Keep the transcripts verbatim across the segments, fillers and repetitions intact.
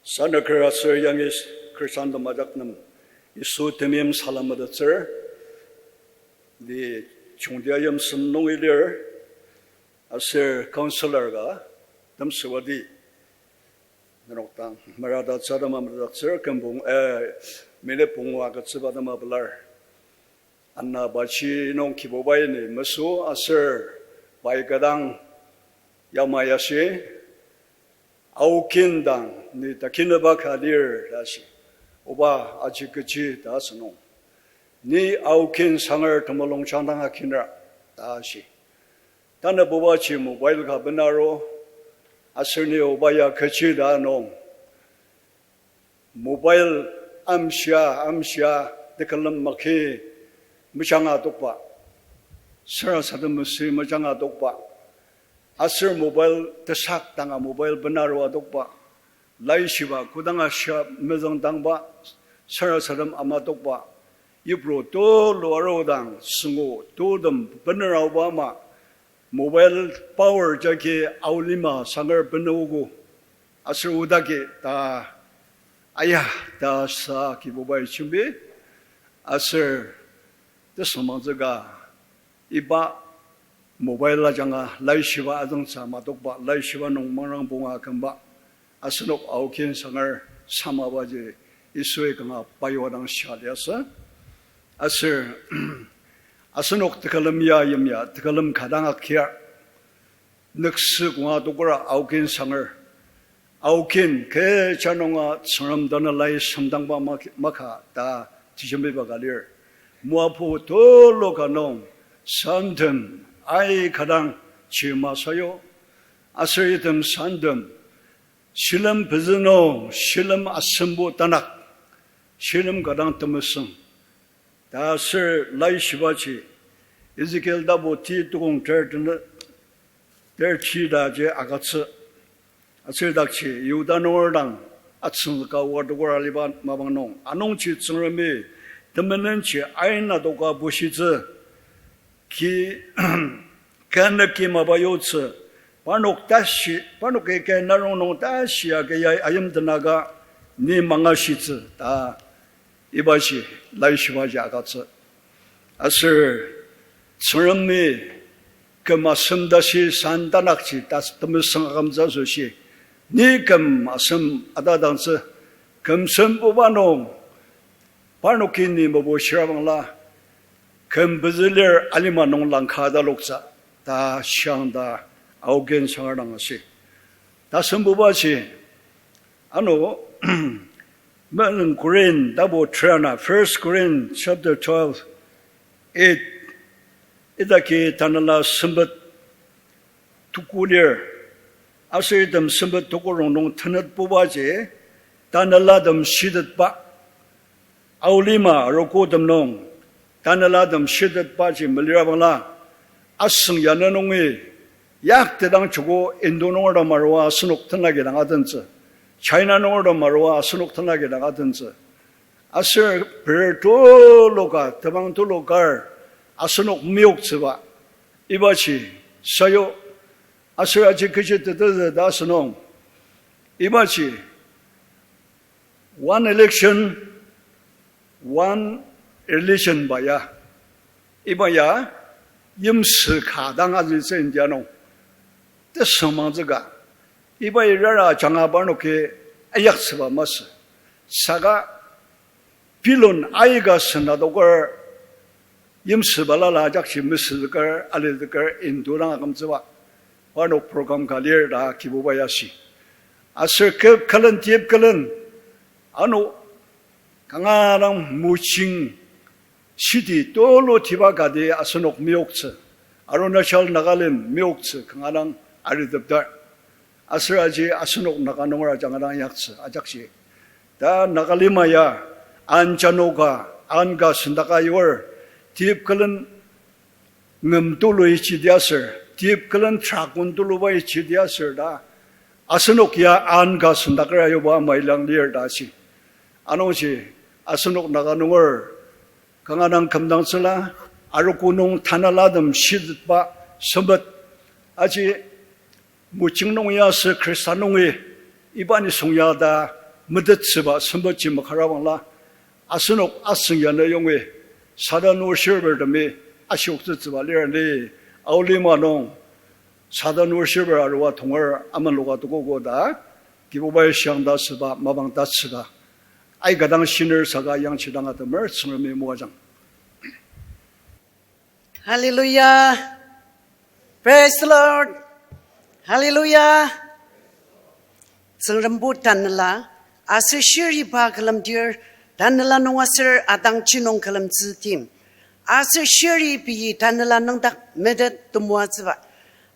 Sanaker aser yangi Khristantem ajak nem Yisu temeim salem metettsür, ni Chungtia yimsem nungi lir, aser counselor ka, Temsüwadi. Nenok dang merata tsütema metettsür küm pung, eh, minute pungu agütsüba tema pelar. Ana paji nung Kibubai ni mesü aser pai kü dang yamai ashi, Ao kin dang ni takineba ka lir ta ashi. Oba aji kechi ta asünung, ni Ao kin sanger temulungjang dang akiner ta ashi. Tanü obaji mobile ka benaru, aser ni oba ya kechi ta nung mobile amshia, amshia, tekülem maki mejanga tokba, sarasadem mesü mejanga tokba, aser mobile tesak danga mobile benarua tokba, laishiba kodanga shia mezüngdangba, sarasadem ama tokba, yipru tulu arudang süngu tutem beneraoba ama, mobile power jagi aolima sanger benogo, aser odagi ta aya ta sa Kibubai jembi, aser tesüngmangtsü ka iba mobile ajanga laishiba azüngtsü ama tokba, laishiba nung mangrang punga kümba, asenok Ao kin sanger samabaji Yisui kanga payua dang shia liasü. Aser asenok tekülem ya yimya, tekülem ka dang akia, nüksü konga tokora Ao kin sanger, Ao kin kecha nunga Tsüngrem Tanelai semdangba mak-, maka ta tejembiba ka lir. Moapu tulu ka nung santem aika dang chima sayu, aser item santem shilem pezü nung shilem asembo tanak, shilem ka dang temesüng ta aser laishibaji Ezekiel tapu ti tukong ter tena, ter ti ta ji agütsü. Aser dakji Yihuda nunger dang atsüngzüka oa tokora aliba mapang nung, anungji Tsüngremi temenenji aina toka bushitsü, ki, kü nüki mapa yutsü, parnok tashi, parnoki kü narong nung tashi agi ya ayimtenaka ni mangashitsü ta ibaji laishibaji agütsü. Aser Tsüngremi küm asem tashi san tanakji ta temesüng akümtsü asoshi, ni küm asem atadangtsü, küm sembuba nung parnoki ni mebu shirabangla, küm pezü lir alima nung langka taloktsü ta shiang ta Ao kin sanger dang ashi. Tasembubaji, ano, Melen Korin tapu terana, First Corinth chapter twelve, eight, idaki tanela sempet tuku lir, aser item sempet tuku rongnung tenetbubaji, tanelatem shitetba, aolima arogotem nung tanelatem shitetbaji melirabangla, asüng yanü nungi yaktidang joko Indo nungertem arua asenok tenlaki dang atentsü, China nungertem arua asenok tenlaki dang atentsü. Aser per tulu ka, temang tulu kar asenok meyoktsüba ibaji sayu, aser aji kechi tetezü ta asünung, ibaji one election, one religion ba ya, iba ya yimsü ka dang azütsü India nung. Tesüngmangtsü ka, iba irara ajanga parnoki ayaktsüba masü. Saka pilon aika sena doker yimsü balala ajakji mesüzüker, alizüker, Indo dang akümtsüba parnok program ka lir ta Kibuba ya shi. Aser kü-, külen tip külen, ano kanga dang Muching city tulu tiba kati asenok meyoktsü, Arunachal Nagalim meyoktsü kanga dang aritepdar. Aser aji asenok Naga nunger ajanga dang yaktsü, ajakji. Ta Nagalima ya, an janoka, an ka sendaka yuer, tip külen ngem tulu ichidi aser, tip külen dragon tuluba ichidi aser ta, asenok ya an ka sendaker ayuba mailang lir ta shi. Anungji asenok Naga nunger kanga dang kümdangtsüla, arogo nung tanelatem shitetba sempet, aji Muching nung ya aser Khrista nungi iba nisung ya ta metettsüba sempetji makarabangla, asenok asüng yanü yongi Satan worshipper temi ashioktsütsüba lirani, aolima nung Satan worshipper arua tonger amenloka tokogo ta, Kibubai shiang ta süba mapang ta süda, aika dang shiner saka yangji dang atemer Tsüngremi moajang. Hallelujah. Praise the Lord. Hallelujah. Tsüngrembo tanela, aser shiri pa külemdir, tanela nung aser atangji nung külemtsü tim. Aser shiri pei tanela nüngdak metet temoatsüba.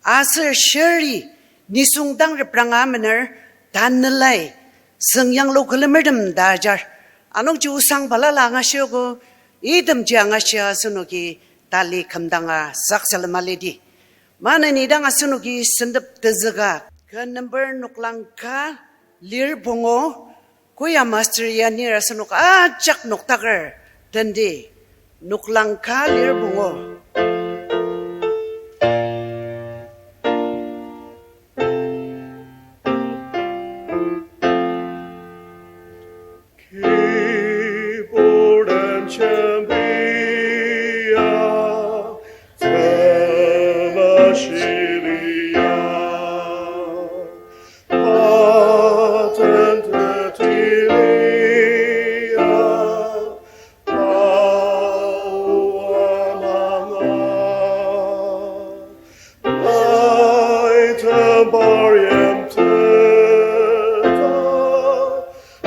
Aser shiri nisung dang repranga mener tanelai süngyanglu külemertem ta ajar. Anungji osang balala angashiogo, itemji angashia asenoki tali kümdanga saksalem alidi. Maneni dang asenoki sentep tezüka, kü number noklang ka lir pungu, choir master ya nir asenok ajak noktaker tendi, noklang ka lir pungu. Kibur den jembia, temeshiliya, pa den tetiliya, pa o amanga. Ai tembar yimteta,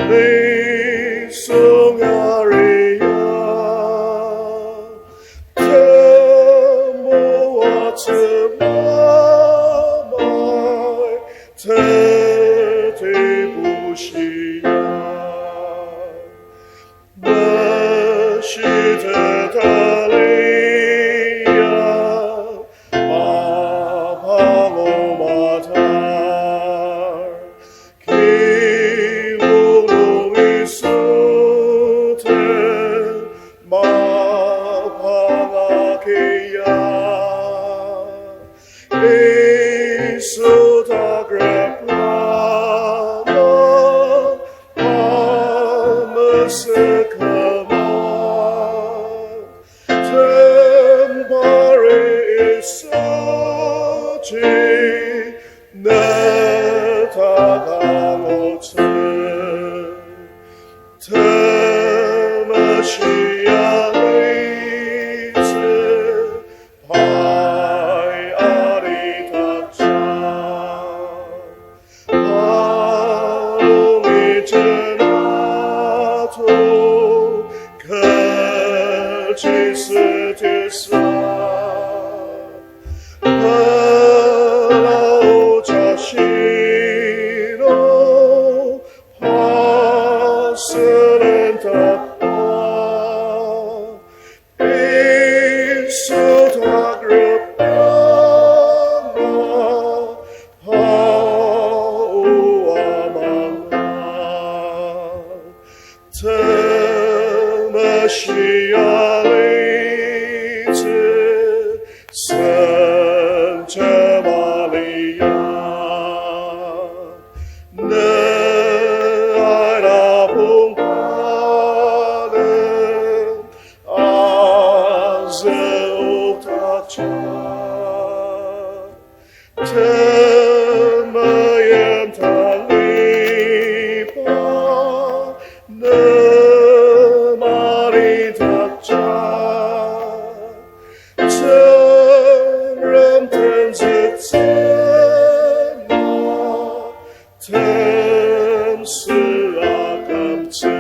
nisung aria, temoatsü mamai, teti bushia. Meshiteta lia, mapang o matar. Kilulu Yisu te, mapang akia. Yisu takrep lama, pa mesük küma. Tembari Yisu ji, ne dak angutsü. Temeshi alitsü, pai alidakja. Pa o lijen ato, kechi sütisa. Pela o jashino, pa sülen dakba. Yisu takrep lama, pa o amanga. Temeshi alitsü, sen jemalia. Ne aina pongpalen azü okdakja. Temeim taliba ne mali dakja. Tsüngrem tenzüktsüla, temsü akümtsü.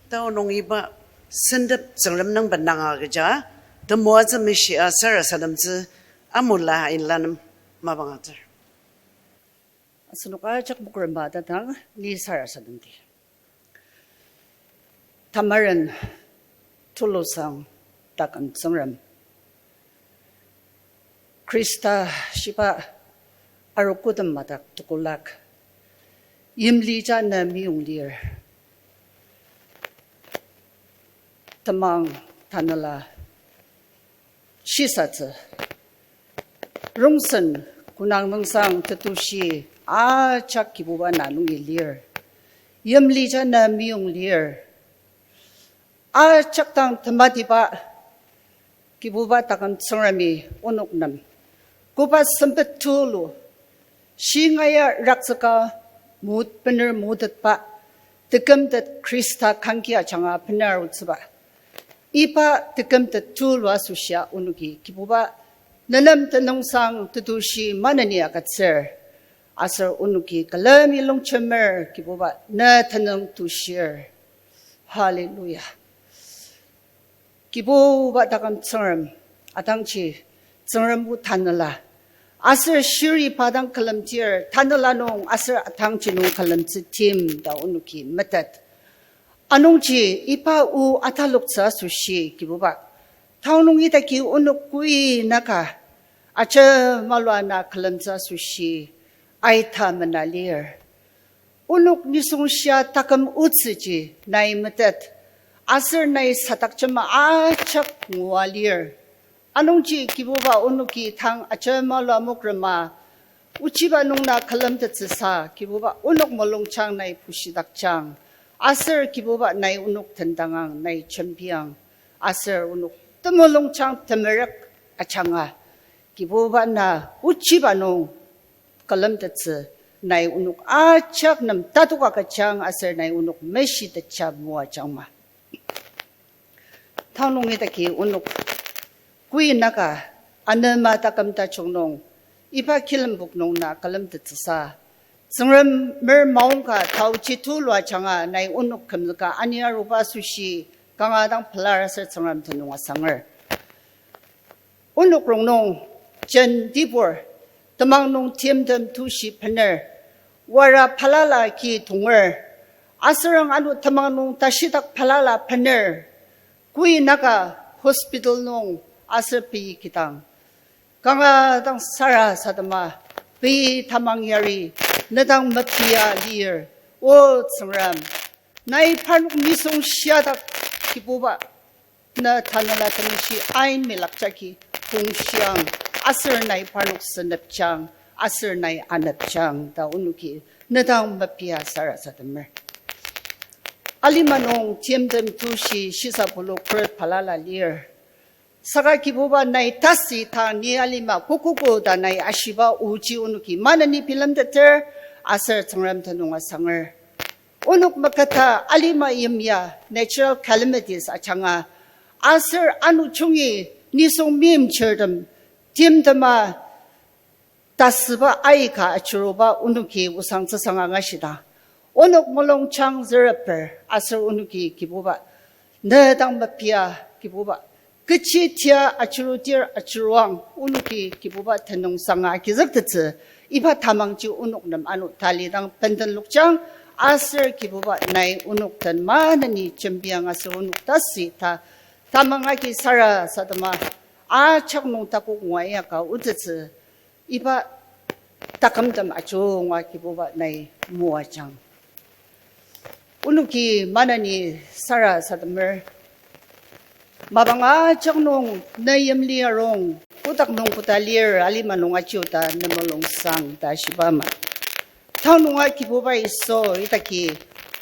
Tao nung iba sentep Tsüngrem nung bendanga agüja, temoatsü meshia sarasademtsü amula inlanem mapang atsür. Asenok ajak mokrema tatang ni sarasademdi. Tamaren tulusang taküm Tsüngrem, Khrista shiba arogotem madak tekolak, yimli ja ne meyong lir. Temang tanela shisatsü, rongsen Kü nung nüngsang tetushi ajak Kibuba na nungi lir. Yimli ja na meyong lir. Ajak dang tematiba Kibuba taküm Tsüngremi onok nem koba sempet tulu, shingaia raktsüka mut bener mutetba, tekümtet Khrista kangki ajanga bener arutsüba. Iba tekümtet tulu asoshia onoki Kibuba nenem tenüngsang tetushi maneni agütsür. Aser onoki külemi longjemer Kibuba ne tenüng tushir. Hallelujah. Kibuba taküm Tsüngrem, atangji Tsüngrem o tanela. Aser shiri pa dang külemdir, tanela nung aser atangji nung külemtsü tim ta onoki metet. Anungji iba o ataloktsü asoshi Kibuba, tanü nung idaki onok koi naka ajemalua na külemtsü asoshi aita mena lir. Onok nisung shia taküm otsüji nai metet, aser nai sadakjema ajak ngua lir. Anungji Kibuba onoki tang ajemalua mokrema ochiba nung na külemtettsüsa Kibuba onok mulungjang nai pushidakjang. Aser Kibuba nai onok tendangang, nai jembiang. Aser onok temulungjang temerük ajanga Kibuba na ochiba nung külemtettsü nai onok ajak nem tatoka kajang aser nai onok meshitetja moajangma. Tanü nung idaki onok koi naka anema taküm tajung nung iba kilembok nung na külemtettsüsa Tsüngremer maongka taoji tulu ajanga nai onok kümzüka ani aruba asoshi kanga dang pelar aser Tsüngrem tenüng asanger. Onok rongnung, jentibur, temang nung timtem tushi bener, wara balala ki tonger, aserang ano temang nung tashidak balala bener, koi naka hospital nung aser pei kidang kanga dang sarasadema, pei tamang yari, ne dang mepia lir, O Tsüngrem. Nai parnok nisung shiadak Kibuba, na Tanela Temeshi ain melak jagi kongshiang, aser nai parnok senepjang, aser nai anepjang ta onoki ne dang mepia sarasademer. Alima nung timtem tushi shisa pulu khuret balala lir. Saka Kibuba nai tasü ta ni alima kokogo ta nai ashiba oji onoki maneni bilemteter aser Tsüngrem tenüng asanger. Onok maketa alima yimya natural calamities ajanga aser ano jungi nisung meimchirtem timtema tasüba aika achiruba onoki osang tsüsang angashidang, onok mulungjang züreper aser onoki Kibuba, ne dang mepia Kibuba, kechi tia achirudir achiruang onoki Kibuba tenüngsanga agizüktettsü, iba tamangji onok nem ano talidang bendenlokjang, aser Kibuba nai onok den maneni jembiang aser onok tasü ta tamang agi sarasadema ajak nung takok ngua inyaka otettsü, iba takümtem ajunga Kibuba nai moajang. Onoki maneni sarasademer. Mapang ajak nung ne yimli arung, kotak nung koda lir alima nung ajiuta ne mulungsang ta shiba ama. Tanü nunga Kibuba Yisu idaki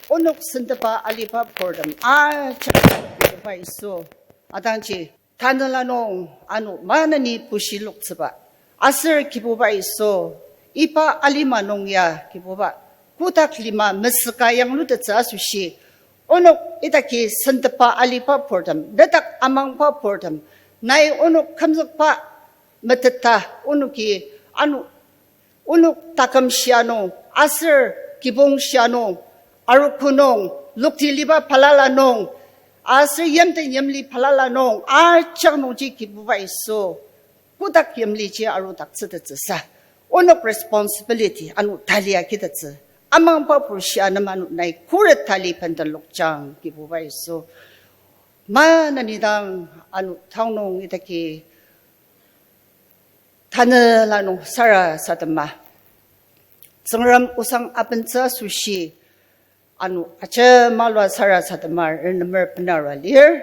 onok sentepa aliba purtem ajak Kibuba Yisu, atangji Tanela nung ano maneni pushiloktsüba. Aser Kibuba Yisu, iba alima nung ya Kibuba, kotak lima mesüka yanglutettsü asoshi, onok idaki sentepa aliba purtem, nedak amangba purtem, nai onok kümzükba meteta onoki ano onok taküm shia nung, aser kibong shia nung, arogo nung, lokti liba balala nung, aser yimten yimli balala nung, ajak nungji Kibuba Yisu, kotak yimliji arudaktsütettsüsa, onok responsibility ano tali agitettsü, amangba pur shia nem ano nai khuret tali bendenlokjang Kibuba Yisu. Maneni dang ano tanü nung idaki Tanela nung sarasadema, Tsüngrem osang abentsü asoshi, ano ajemalua sarasadema renemer benarua lir.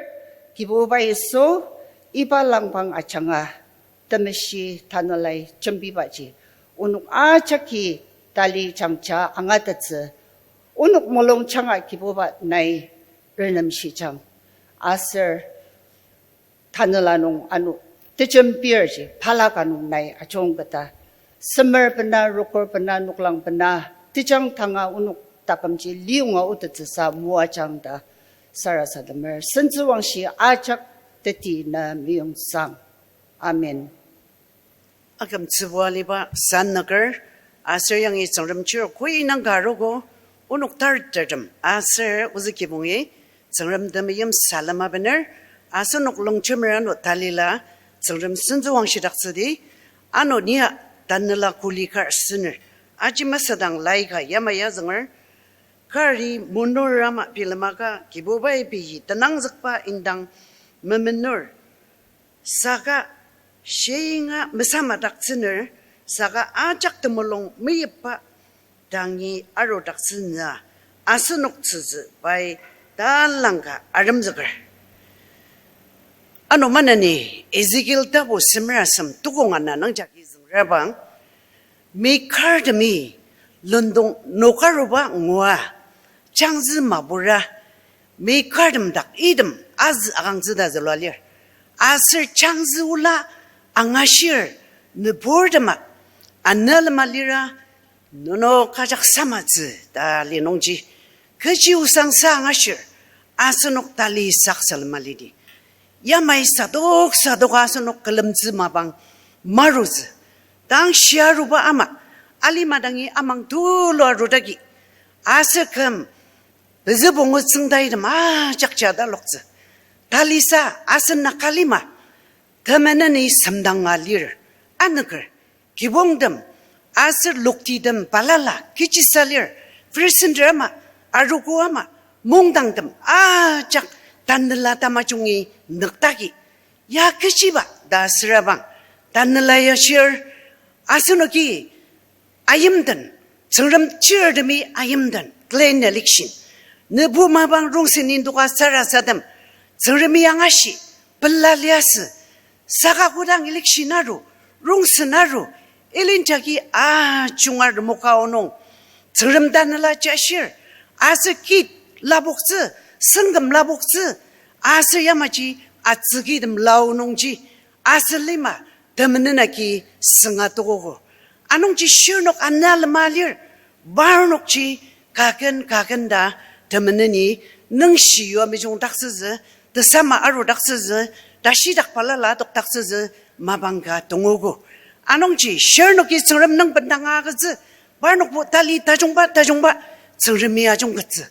Kibuba Yisu, iba langpang ajanga temeshi Tanelai jembibaji Onok ajaki tali jangja angatettsü. Onok mulung janga Kibuba nai renemshijang. Aser tanela nung ano tejembirji balaka nung nai ajungketa, semer bena, rokor bena, noklang bena, tejang tanga onok takümji liyonga otettsüsa moajang ta sarasademer. Sentsüwangshi ajak teti na meyong sang. Amen. Akümtsübua aliba sannüker, aser yangi Tsüngrem chir koi nangka arogo, onok tartertem aser ozü kibongi Tsüngrem temeim salem abener, asenok longjemer ano talila Tsüngrem sentsüwangshidaktsüdi. Ano nia tanela kuli kar süner, aji masüdang laika yamai azünger, kari munur ama bilemaka Kibubai pei tenangzükba indang memenur. Saka shinga mesamadaktsüner, saka ajak temulung meyipba dangi arudaktsünüa asenok tsütsü pai talangka aremzüker. Ano maneni Ezekiel tapu semer asem tukong ana nungjagi züngrabang, mekartemi lendong nokaruba ngua, jangzü mapura, mekartem dak item azü akangtsü ta zülua lir. Aser jangzü ola angashir nüburtema anelema lira, nenok ajak samatsü ta li nungji, kechi osangsa angashir asenok tali saksalema lidi. Yamai sadok sadok asenok külemtsü mapang marutsü. Tang shiaruba ama, alima dangi amang tulu arudagi, aser küm pezü pungu tsüngdaitem ajak jadaloktsü. Talisa asen Naga lima, temeneni semdanga lir, anüker, kibongtem aser loktitem balala kechisa lir, frisender ama, arogo ama, mungdangtem ajak tanela tamajungi nüktagi. Ya kechiba ta sürabang, tanela ya shir, asenoki ayimden, Tsüngrem chirtemi ayimden, clean election. Nübu mapang rongsen indoka sarasadem, Tsüngremi angashi, pela liasü, saka kodang election aru, rongsen aru, ilinjagi ajunga remoka onung, Tsüngrem tanela jashir, aser kit lapoktsü, sengküm lapoktsü, aser yamaji atsükitem lao nungji, aser lima temenen agi sünga tokogo. Anungji shirnok ana lema lir, parnokji kaken kaken ta temeneni nüngshi yua mejungdaktsütsü, tesama arudaktsütsü, tashidak balala adokdaktsütsü mapang ka tongogo. Anungji shirnoki Tsüngrem nung bendanga agütsü, parnokbo tali tajungba tajungba Tsüngremi ajungkettsü.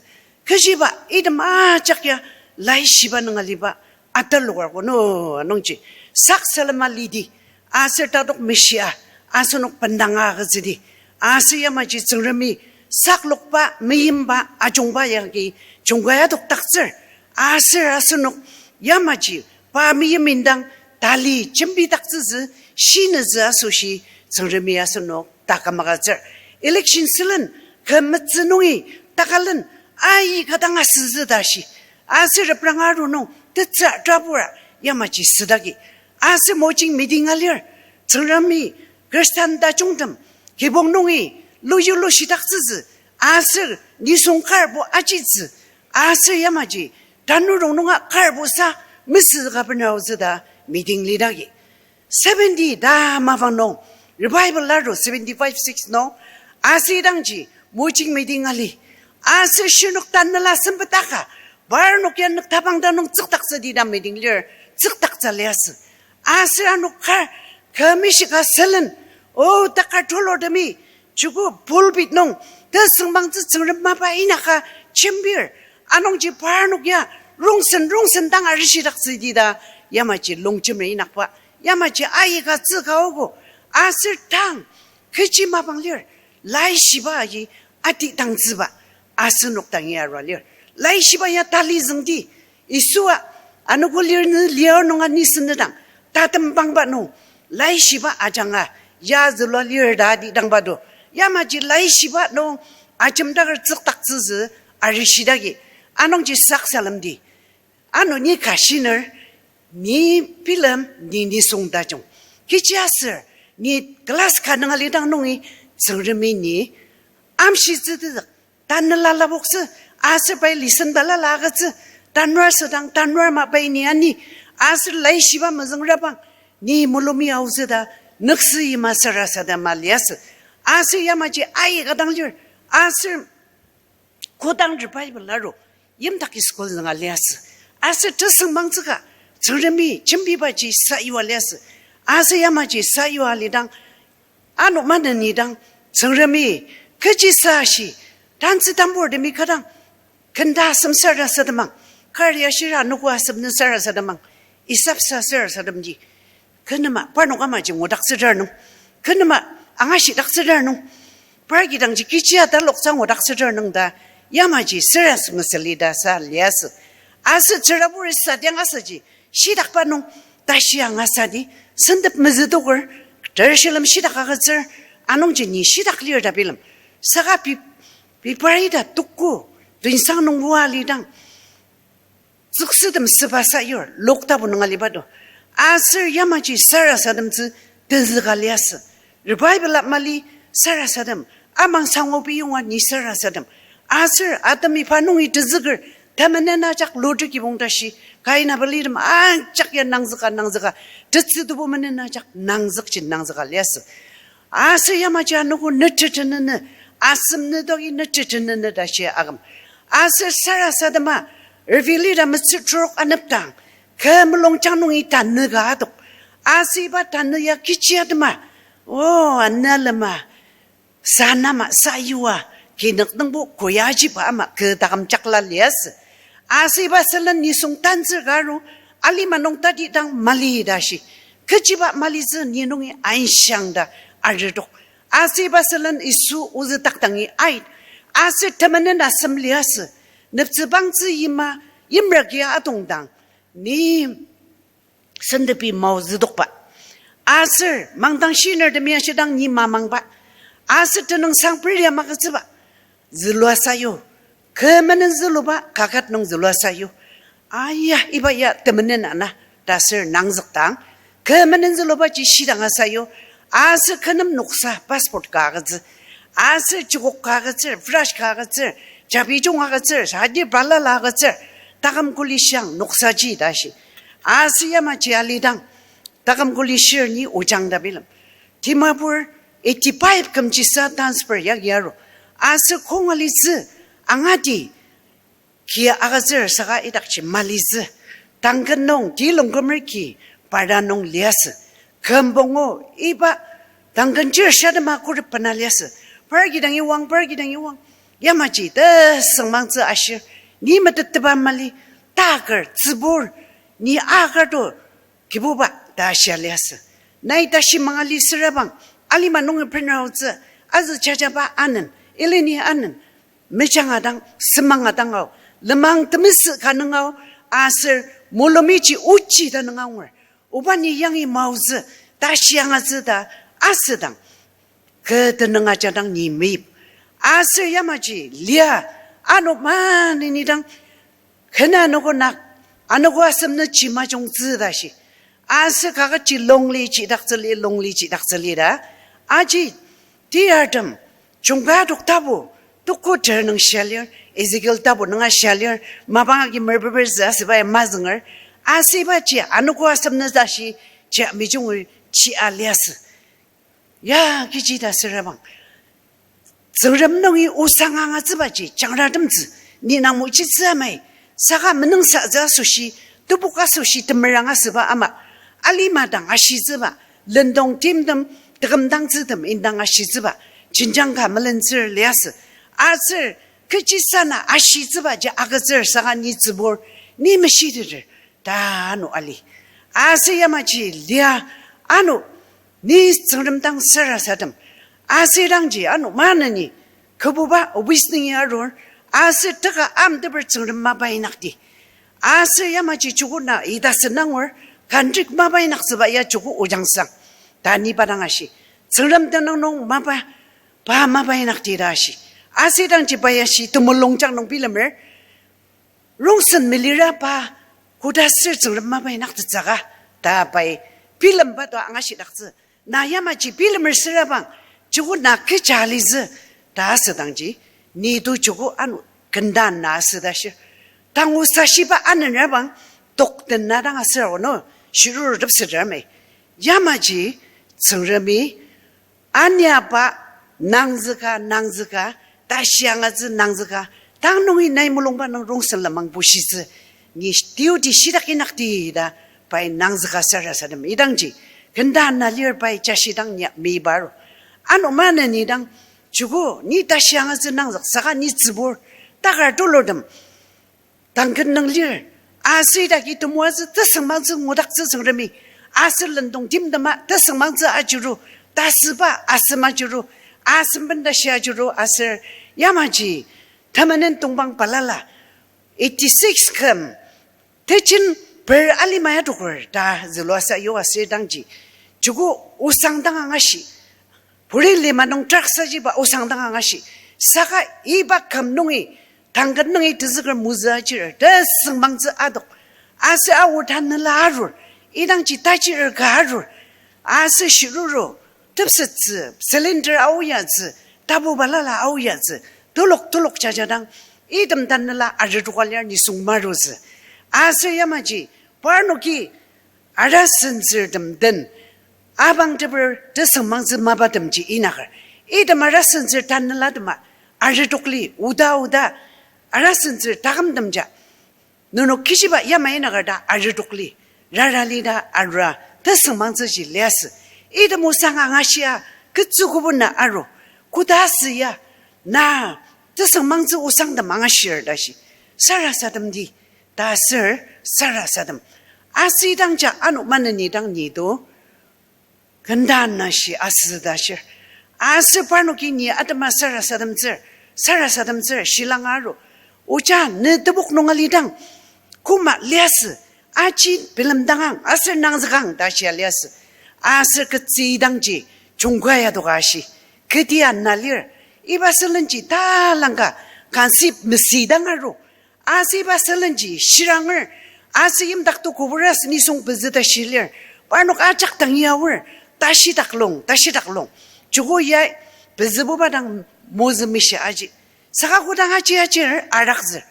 Kechiba item ajak ya laishiba nung aliba atalokar kono anungji saksalema lidi, aser tatok meshia asenok bendanga agütsüdi, aser yamaji Tsüngremi saklokba, meimba, ajungba yagi jungkai adokdaktsür, aser asenok yamaji pa meim indang tali jembidaktsütsü, shinütsü asoshi Tsüngremi asenok taküm agütsür. Election sülen kü metsü nungi takalen aika dang asütsü ta shi. Aser repranga aru nung tetsü trapura yamaji südagi. Aser mojing meeting alir, Tsüngremi Khristan tajungtem kibong nungi luyu lushidaktsütsü, aser nisung karbo ajitsü, aser yamaji tanurong nunga karbo sa mesüka bener aotsü ta meeting lidagi. Seventy ta mapang nung, revival aru seventy-five six nung, aser idangji mojing meeting ali, aser shirnok tanela sempetaka, parnok ya nüktabang ta nung tsükdaktsüdi ta meeting lir, tsükdaktsü liasü. Aser ano kar, kü mishika sülen, o takar tulurtemi, chuku pulpit nung tesüngbangtsü Tsüngrem mapa inaka jembir, anungji parnok ya rongsen rongsen dang arishidaktsüdi ta yamaji longjemer inakba, yamaji aika tsüka ogo, aser tang kechi mapang lir, laishiba agi atidangtsüba asenok dangi arua lir. Laishiba ya tali züngdi, Yisua anogo lir nü lir nunga nisünedang, tatembangba nung, laishiba ajanga ya zülua lir ta atidangba do. Yamaji laishiba nung ajemdaker tsükdaktsütsü arishidagi. Anungji saksalemdi. Ano ni ka shiner, ni bilem, ni nisung tajung. Kechiaser, Ni class ka nung alidang nungi Tsüngremi ni amshitsü tezük, tanela lapoktsü, aser pai listen balala agütsü, tanur asüdang, tanur ama pai ni ani, aser laishiba mezüngrabang, ni mulumi aotsü ta, nüksü yima sarasadema liasü. Aser yamaji aika dang lir, aser kodang revival aru, yimdaki school zünga liasü. Aser tesüngmangtsüka, Tsüngremi jembibaji sayua liasü. Aser yamaji sayua alidang, ano maneni dang, Tsüngremi, kechi sa ashi, tantsü tamburtemi kadang, kenda asem sarasademang, kari ashir anogo asem nü sarasademang, isapsa sarasademji. Kü nema parnok amaji ngudaktsüter nung, kü nema angashidaktsüter nung, par kidangji kechi ataloksa ngudaktsüter nung ta, yamaji serious mesüli ta sa liasü. Aser tsürabur sadiang asüji, shidakba nung, tashi angasadi, sentep mezütoker, ter shilem shidak agütsür, anungji ni shidak lir ta bilem. Saka pi, pipari ta tuku, tuinsang nung oa alidang, tsüksütem süba sayur, Luk tapu nung aliba do. Aser yamaji sarasademtsü tenzüka liasü. Revival a mali sarasadem, amang sangobi yonga ni sarasadem. Aser atemi pa nungi tenzüker, temenen ajak Lotri kibong tashi, Kain Abelitem ajak ya nangzüka, nangzüka, tetsü tebu menen ajak nangzükji nangzüka liasü. Aser yamaji anogo netetenene, asem netoki netetenene ta shia aküm. Aser sarasadema, reveal-i ta metsür trok anepdang, kü mulungjang nungi tanü ka adok. Aser iba tanü ya kechi atema, o, anelema, sanama, sayua, kinük nungbo koyajiba ama kü taküm jakla liasü. Aser iba sülen nisung tantsür ka aru, alima nung tatidang mali ta shi. Kechiba malitsü ni nungi ainshang ta aridok. Aser iba sülen Yisu ozü takdangi ait. Aser temenen asem liasü. Neptsü bangtsü yima, yimraki atongdang, ni sentepi maozüdokba. Aser mangdang shiner temi ashidang ni mamangba. Aser tenüngsang peria magütsüba. Zülua sayu. Kü menen züluba kaket nung zülua sayu. Aya, iba ya temenen ana, ta ser nangzükdang. Kü menen zülubaji shidang asayu. Aser kü nem noksa passport ka agütsü. Aser chikok ka agütsür, brush ka agütsür, chapijung agütsür, sadi balala agütsür. Taküm kuli shiang noksaji ta shi. Aser yamaji alidang, taküm kuli shir ni ojang ta bilem. Dimapur eighty-five kümjisa transfer yagi aru. Aser kong alitsü, angati ki agütsür saka idakji malitsü. Tangken nung, ti longkümer ki, parta nung liasü. Kü mbongo, iba, tangken chir shadema kurep bena liasü. Par kidangi wang, par kidangi wang. Yamaji tesüngmangtsü ashir. Ni meteteba mali, taker, tsübur, ni aker to, Kibuba ta shia liasü. Nai tashi mangali sürabang, alima nungi penrautsü, azü jajaba anen, ilini anen, mejanga dang, semanga dang ao, lenmang temesü ka nung ao, aser mulumiji ochi ta nung aonger. Oba ni yangi maozü, tashi angatsü ta, asüdang. Kü tenüng ajadang ni meyip. Aser yamaji lia, ano maneni dang, kena anogo nak, anogo asem nü ji majungtsü ta shi. Aser kaketji lonely ji daktsüli, lonely ji daktsüli ta. Aji, tiartem, jungka adok tapu, tuko ter nung shia lir, Ezekiel tapu nunga shia lir, mapang agi merbeber zü asüba ya mazünger. Aser ibaji, anogo asem nü ta shi, ji mijungri ji aliasü. Ya, kechi ta sürabang. Tsüngrem nungi osang angatsübaji, jangratemtsü, ni nangmojitsü amai, saka menüngsazü asoshi, tebok asoshi temerang asüba ama, alima dang ashitsüba, lendong timtem, tekümdangtsütem indang ashitsüba, jenjang ka melentsür liasü, aser, kechi sana ashitsübaji agütsür saka ni tsübur, ni meshiteter, ta ano ali. Aser yamaji lia ano ni Tsüngrem dang sarasadem. Aser dangji ano maneni kübuba obis nungi arur. Aser teka amteper Tsüngrem mapa inakdi. Aser yamaji joko na ita senangur kandrik mapa inaktsüba ya joko ojangsang. Ta ni pa dang ashi. Tsüngrem tenüng nung mapa, pa mapa inakdi ta ashi. Aser dangji pa ya shi temulungjang nung bilemer. Rongsen melira pa, koda ser Tsüngrem mapa inaktettsüka, ta pai, bilemba to angashidaktsü, Na yamaji bilemer sürabang, joko na kecha litsü, ta asüdangji, ni to joko ano kenda na asüta shir. Tangu sashiba anenrabang, tokten na dang aser ono, shiruru tepseter me. Yamaji, Tsüngremi, aniaba nangzüka, nangzüka, tashi angatsü nangzüka, tang nungi nai mulungba nung rongsen lenmang bushitsü, ni duty shitak inakti ta, pai nangzüka sarasadem idangji, kenda na lir pai jashidang nia meibaru. Ano maneni dang, joko ni tashi angatsü nangzük saka ni tsübur, takar tulurtem, tangken nung lir. Aser idaki temoatsü tesüngmangtsü ngudaktsü Tsüngremi. Aser lendong timtema tesüngmangtsü ajuru. Tasüba asem ajuru. Asem benda shi ajuru aser yamaji temenen tongpang balala eighty six küm tejen per alima ya toker ta zülua sa yua aser dangji, joko osang dang angashi. Puri lima nung truck sajiba osang dang angashi. Saka iba küm nungi, tangken nungi tezüker mozü ajir, tesüngmangtsü adok. Aser aor tanela arur, idangji tajir ka arur. Aser shiruru, tepsettsü, cylinder aoyatsü, tapu balala aoyatsü, telok telok jajadang, item tanela aretoka lir nisung marutsü. Aser yamaji, parnoki, arasentsürtem den, abang teper tesüngmangtsü mapatemji inaker. Item arasentsür tanela tema, aretokli, oda oda, arasentsür takümtemja. Nenok kechiba yamai inaker ta aretokli, rarali ta arua, tesüngmangtsüji liasü. Item osang angashia, ketsü kobo na aru, koda asü ya, na, tesüngmangtsü osangtem angashir ta shi. Sarasademdi, ta aser sarasadem. Aser idangja ano maneni dang ni to, kenda na shi asütsü ta shir. Aser parnoki ni atema sarasademtsür, sarasademtsür, shilang aru. Oja ne tebok nung alidang, koma liasü, aji bilemdangang, aser nangzükang ta shia liasü. Aser ketsü idangji, jungka ya doka shi. Keti ana lir, iba sülenji talangka, conceive mesüdang aru. Aser iba sülenji shiranger, aser yimdak to koburas nisung pezü ta shilir, parnok ajak tangi aor, tashidak lung, tashidak lung. Joko ya pezübuba dang mozü mishi aji. Saka kodang aji ajir araktsür.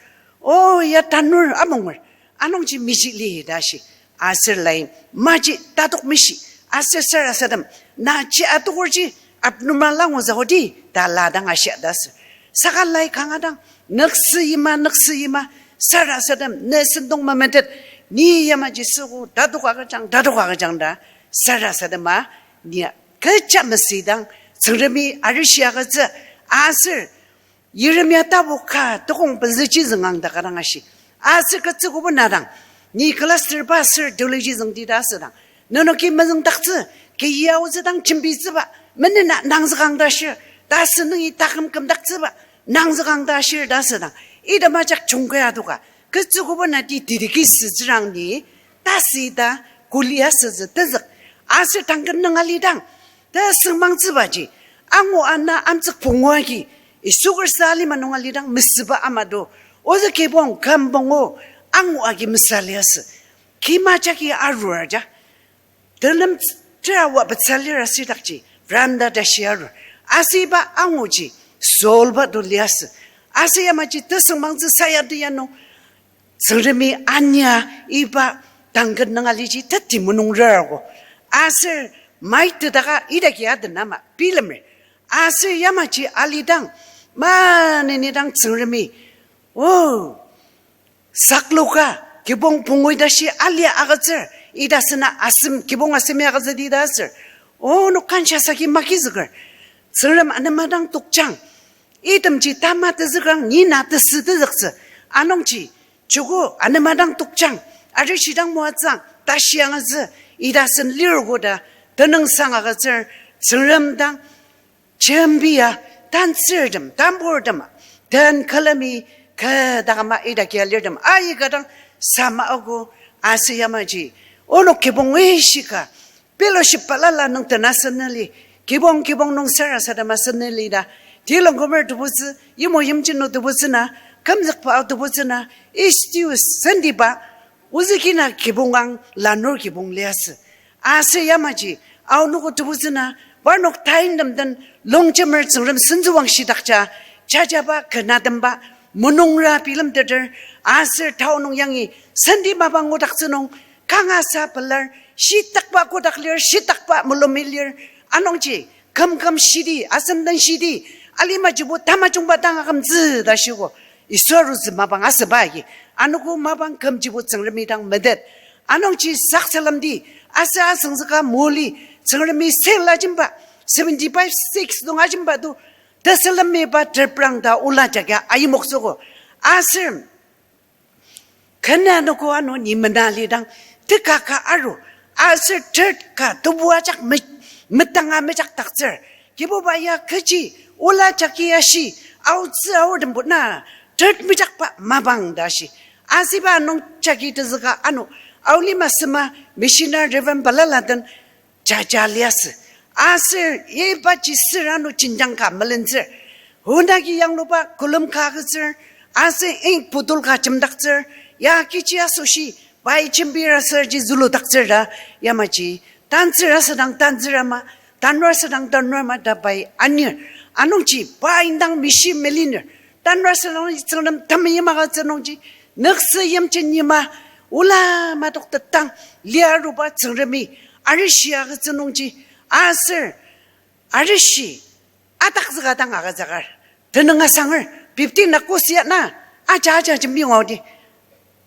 O ya tanur amonger, anungji miji li ta shi. Aser lai maji tatok mishi. Aser sarasadem, naji atokorji abnormal langu zaodi ta la dang ashia ta sür. Saka lai kanga dang, nüksü yima, nüksü yima, sarasadem, ne sentong memetet, ni yamaji süogo, tatok agüjang, tatok agüjang ta, sarasadema, ni kecha mesüdang, Tsüngremi arishi agütsü, aser Yeremia tapu ka tokong pezüji züngang ta ka dang ashi. Aser ketsü kobo na dang, ni cluster ba aser theology züngdi ta asüdang, nenoki mezüngdaktsü, keyi aotsü dang jembitsüba, menena nangzükang ta shir, ta asü nungi taküm kümdaktsüba, nangzükang ta shir ta asüdang, item ajak jungka ya doka, ketsü kobo na ti titiki sütsürang ni, tasü ta kuli asütsü tenzük, aser tangken nung alidang, tesüngmangtsübaji, angu ana amtsük pungu agi, Yisu Khrista alima nung alidang mesüba ama do, ozü kibong küm pungu, angu agi mesü liasü. Kima jagi arur aja. Tenem tera wa betsa lir asidakji, randa tashi arur. Aser iba anguji, Saul ba do liasü. Aser yamaji tesüngmangtsü sayadi ya nung, Tsüngremi ania iba tangken nung aliji teti munung rarago. Aser mai tetaka idaki aden ama bilemer. Aser yamaji alidang, maneni dang Tsüngremi, o, sakloka, kibong pungui tashi alia agütsür, ita sena asem, kibong asem ya agütsüdi ta aser. Onok kanshasaki makizüker. Tsüngrem anema dang tokjang. Itemji tama tezükrang ni na tesü tezüktsü. Anungji, joko anema dang tokjang, arishi dang moatsüang, tashi angatsü, ita sen lir koda, tenüng sang agütsür, Tsüngrem dang, jembia, tantsürtem, tamburtem, den külemi, kü dakama ita kia lirtem, aika dang, sama ogo, aser yamaji, onok kibong ishika, fellowship balala nung tena seneli, kibong kibong nung sarasadema seneli ta, tilongkomer tebutsü, yimo yimjin nung tebutsü na, kümzükba tebutsü na, istius sendiba, ozü kina kibong ang lanur kibong liasü. Aser yamaji, Aonogo tebutsüna, parnok tain lemden longjemer Tsüngrem sentsüwangshi dakja, jajaba kenatemba, munungra bilemteter, aser tao nung yangi, senti mapang ngudaktsü nung, kangasa pelar, shitakba kotak lir, shitakba mulumi lir, anungji, kümküm shidi, asemden shidi, alimajibo tamajungba dang akümtsü ta shiko, Yisu arutsü mapang asüba agi, anogo mapang kümjibo Tsüngremi dang metet, anungji saksalemdi, aser asüngzüka moli, Tsüngremi sel ajemba, seventy-five six nung ajemba to, tesülemmiba teprang ta ola jagi ayimoktsüogo. Aser, kena anogo ano ni mena lidang, tekaka aru, aser third ka tebu ajak me-, metanga mejakdaktsür. Kibuba ya kechi, ola jagi ashi, aotsü aor tembutna, third mejakba mapang ta ashi. Asüba nung jagi tezüka ano, Aolima Sema, missionary Reverend Balala den, jaja liasü. Aser ibaji sür ano jenjang ka melentsür. Honaki yangluba külem ka agütsür, aser ink bottle ka jemdaktsür, ya kechi asoshi, pai jembir aserji züludaktsür ta, yamaji, tantsür asüdang tantsür ama, tanur asüdang tanur ama ta pai anir. Anungji, pa indang mishi meliner. Tanur asüdang Tsüngrem temeim agütsü nungji, nüksü yimjin yima, ola matok tetang, liaruba Tsüngremi, arishi agütsü nungji, aser, arishi, atakzüka dang agütsüker, tenüng asanger, fifteen August ya na, aja aja jembi ngudi.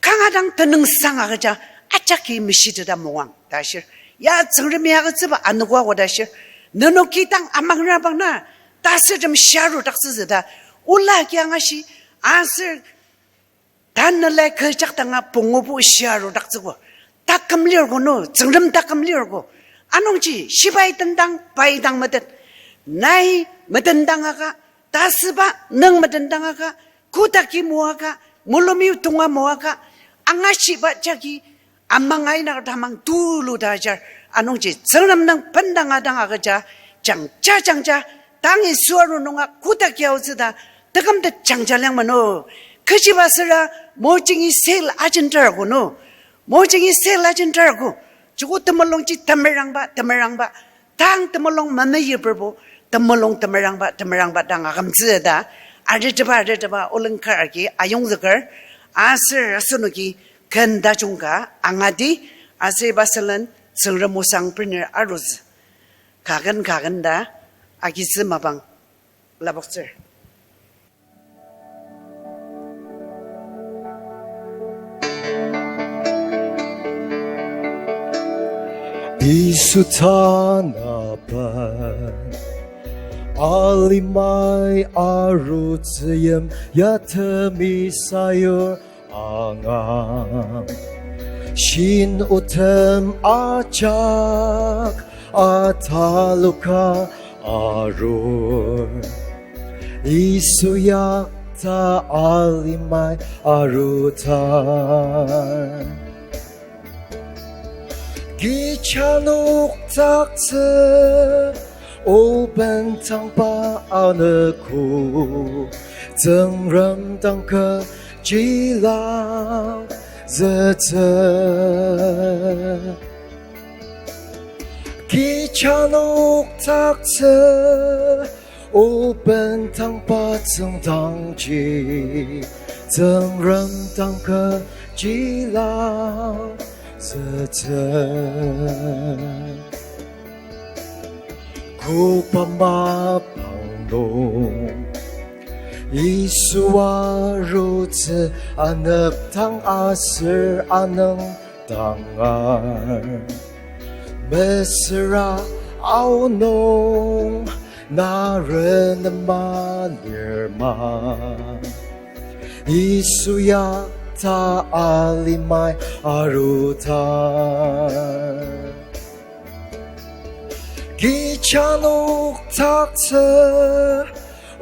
Kanga dang tenüngsang agüja, ajaki meshiteta moang ta shir. Ya Tsüngremi agütsüba anogo ta shir. Nenoki dang amangra bangna, tasütem shiarudaktsütsü ta. Ola kiangashi, aser, tanela kechak danga pungubo shiarudaktsügo. Taküm lirgo no, Tsüngrem taküm lirgo. Anungji, shibai tendang, pai dang metet. Nai metendang aka, tasüba nüng metendang aka, kotaki moaka, mulumi tonga moaka, angashiba jagi, amang aina tamang tulu ta ajar, anungji Tsüngrem nung bendanga dang agüja, jangja jangja, tangi suaru nunga kotaki aotsü ta, tekümtet jangja liang mano. Kechiba süra, mojingi sel ajentargo no. Mojingi sel ajentargo. Joko temulungji temerangba, temerangba. Tang temulung mameyiperbo, temulung temerangba, temerangba dang akümtsü ta, areteba, areteba, olengkar agi ayongzüker, aser asenoki ken tajung ka angati, aser iba sülen Tsüngrem osang bener arutsü. Kaken kaken ta, agitsü mapang lapoktsür. Yisu tanaben alimai arutsüyim ya temi sayur angang. Shin otem ajak ataloka arur. Yisu yakta alimai arutar. Kecha noktaktsü, o bendangba anogo, Tsüngrem dang kechi langzütsü. Kecha noktaktsü, o bendangba tsüngdangji, Tsüngrem dang kechi langzütsü. Koba mapang nung, Yisu arutsü anepdang aser anüngdangar. Mesüra aonung na renema lir ma, Yisu yakta alimai arutar. Kecha noktaktsü,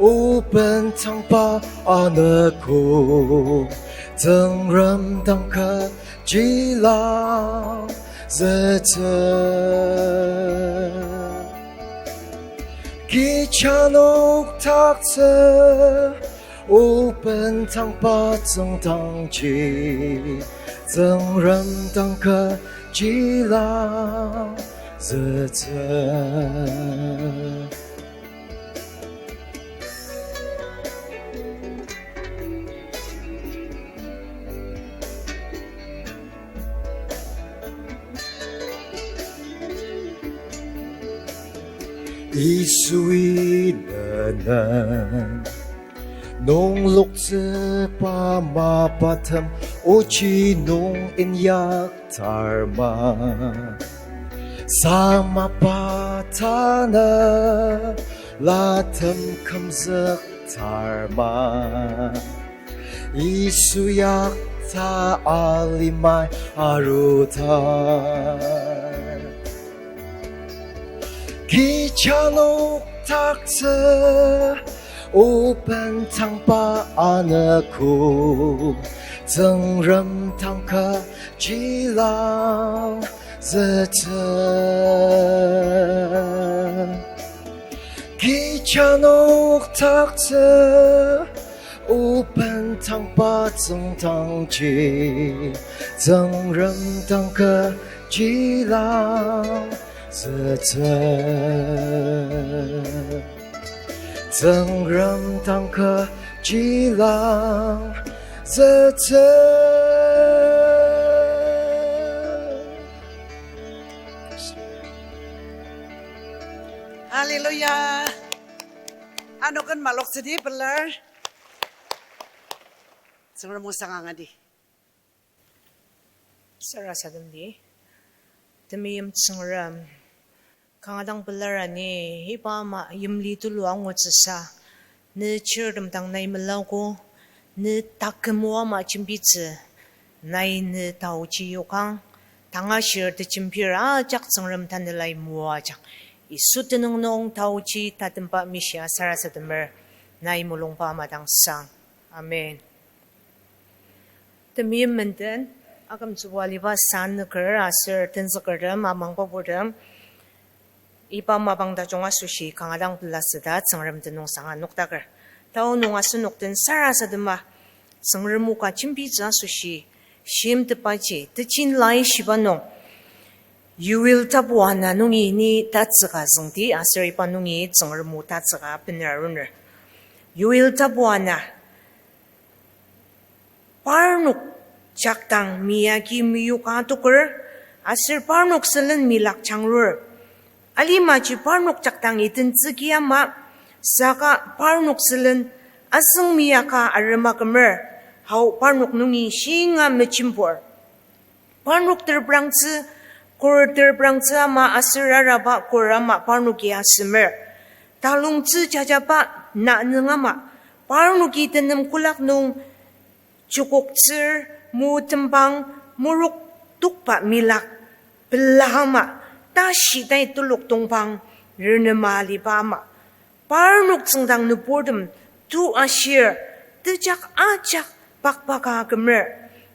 o bendangba anogo, Tsüngrem dang kechi langzütsü. Kecha noktaktsü, o bendangba tsüngdangji, Tsüngrem dang kechi lang zütsü. Yisui nenen nungloktsüba mapatem ochi nung inyaktar ma. Samaba tanü latem kümzüktar ma. Yisu yakta alimai aruta. Kecha noktaktsü oben tangba anogo, Tsüngrem dang kechi langzütsü. Kecha noktaktsü oben tangba tsüngdangji, Tsüngrem dang kechi langzütsü. Tsüngrem dang kechi langzütsü. Hallelujah. Ano ken maloktsüdi pelar. Tsüngrem osang angadi. Sarasademdi. Temeim Tsüngrem, kanga dang pelar ani, iba ama yimli tulu angutsüsa, ne chirtem dang nai melaogo, ne taküm o ama jembitsü, nai ne taochi yokang, tangashir tejembir ajak Tsüngrem tanelai moajang. Yisu tenüng nung taochi tatemba mishia sarasademer, nai mulungba ama dang sang. Amen. Temeim menden, akümtsüba aliba sanüker aser tenzükertem, amangba purtem, iba mapang tajung asoshi kanga dang pelasüta Tsüngrem tenüng sanga noktaker. Tao nung asenok den sarasadema, Tsüngrem o ka jembitsü asoshi, shimtepaji, tejin laishiba nung, Yoel tapu ana nungi ni tatsüka züngdi aser iba nungi Tsüngrem o tatsüka bener aruner. Yoel tapu ana, parnok jakdang miyagi meyuka toker, aser parnok sülen milak jangrur. Alimaji parnok jakdang itentsüki ama, saka parnok sülen azüng miyaka arema kümer, hao parnok nungi shinga mejembur. Parnok terprangtsü, kor terprangtsü ama aser raraba kor ama parnoki asemer. Talongtsü jajaba na nüng ama, parnoki tenem kolak nung chokoktsür, mu tembang, morok tokba milak pela ama, tashi tai telok tongpang renema aliba ama, parnok tsüngdang nüburtem tu ashir, tejak ajak pakpaka kümer.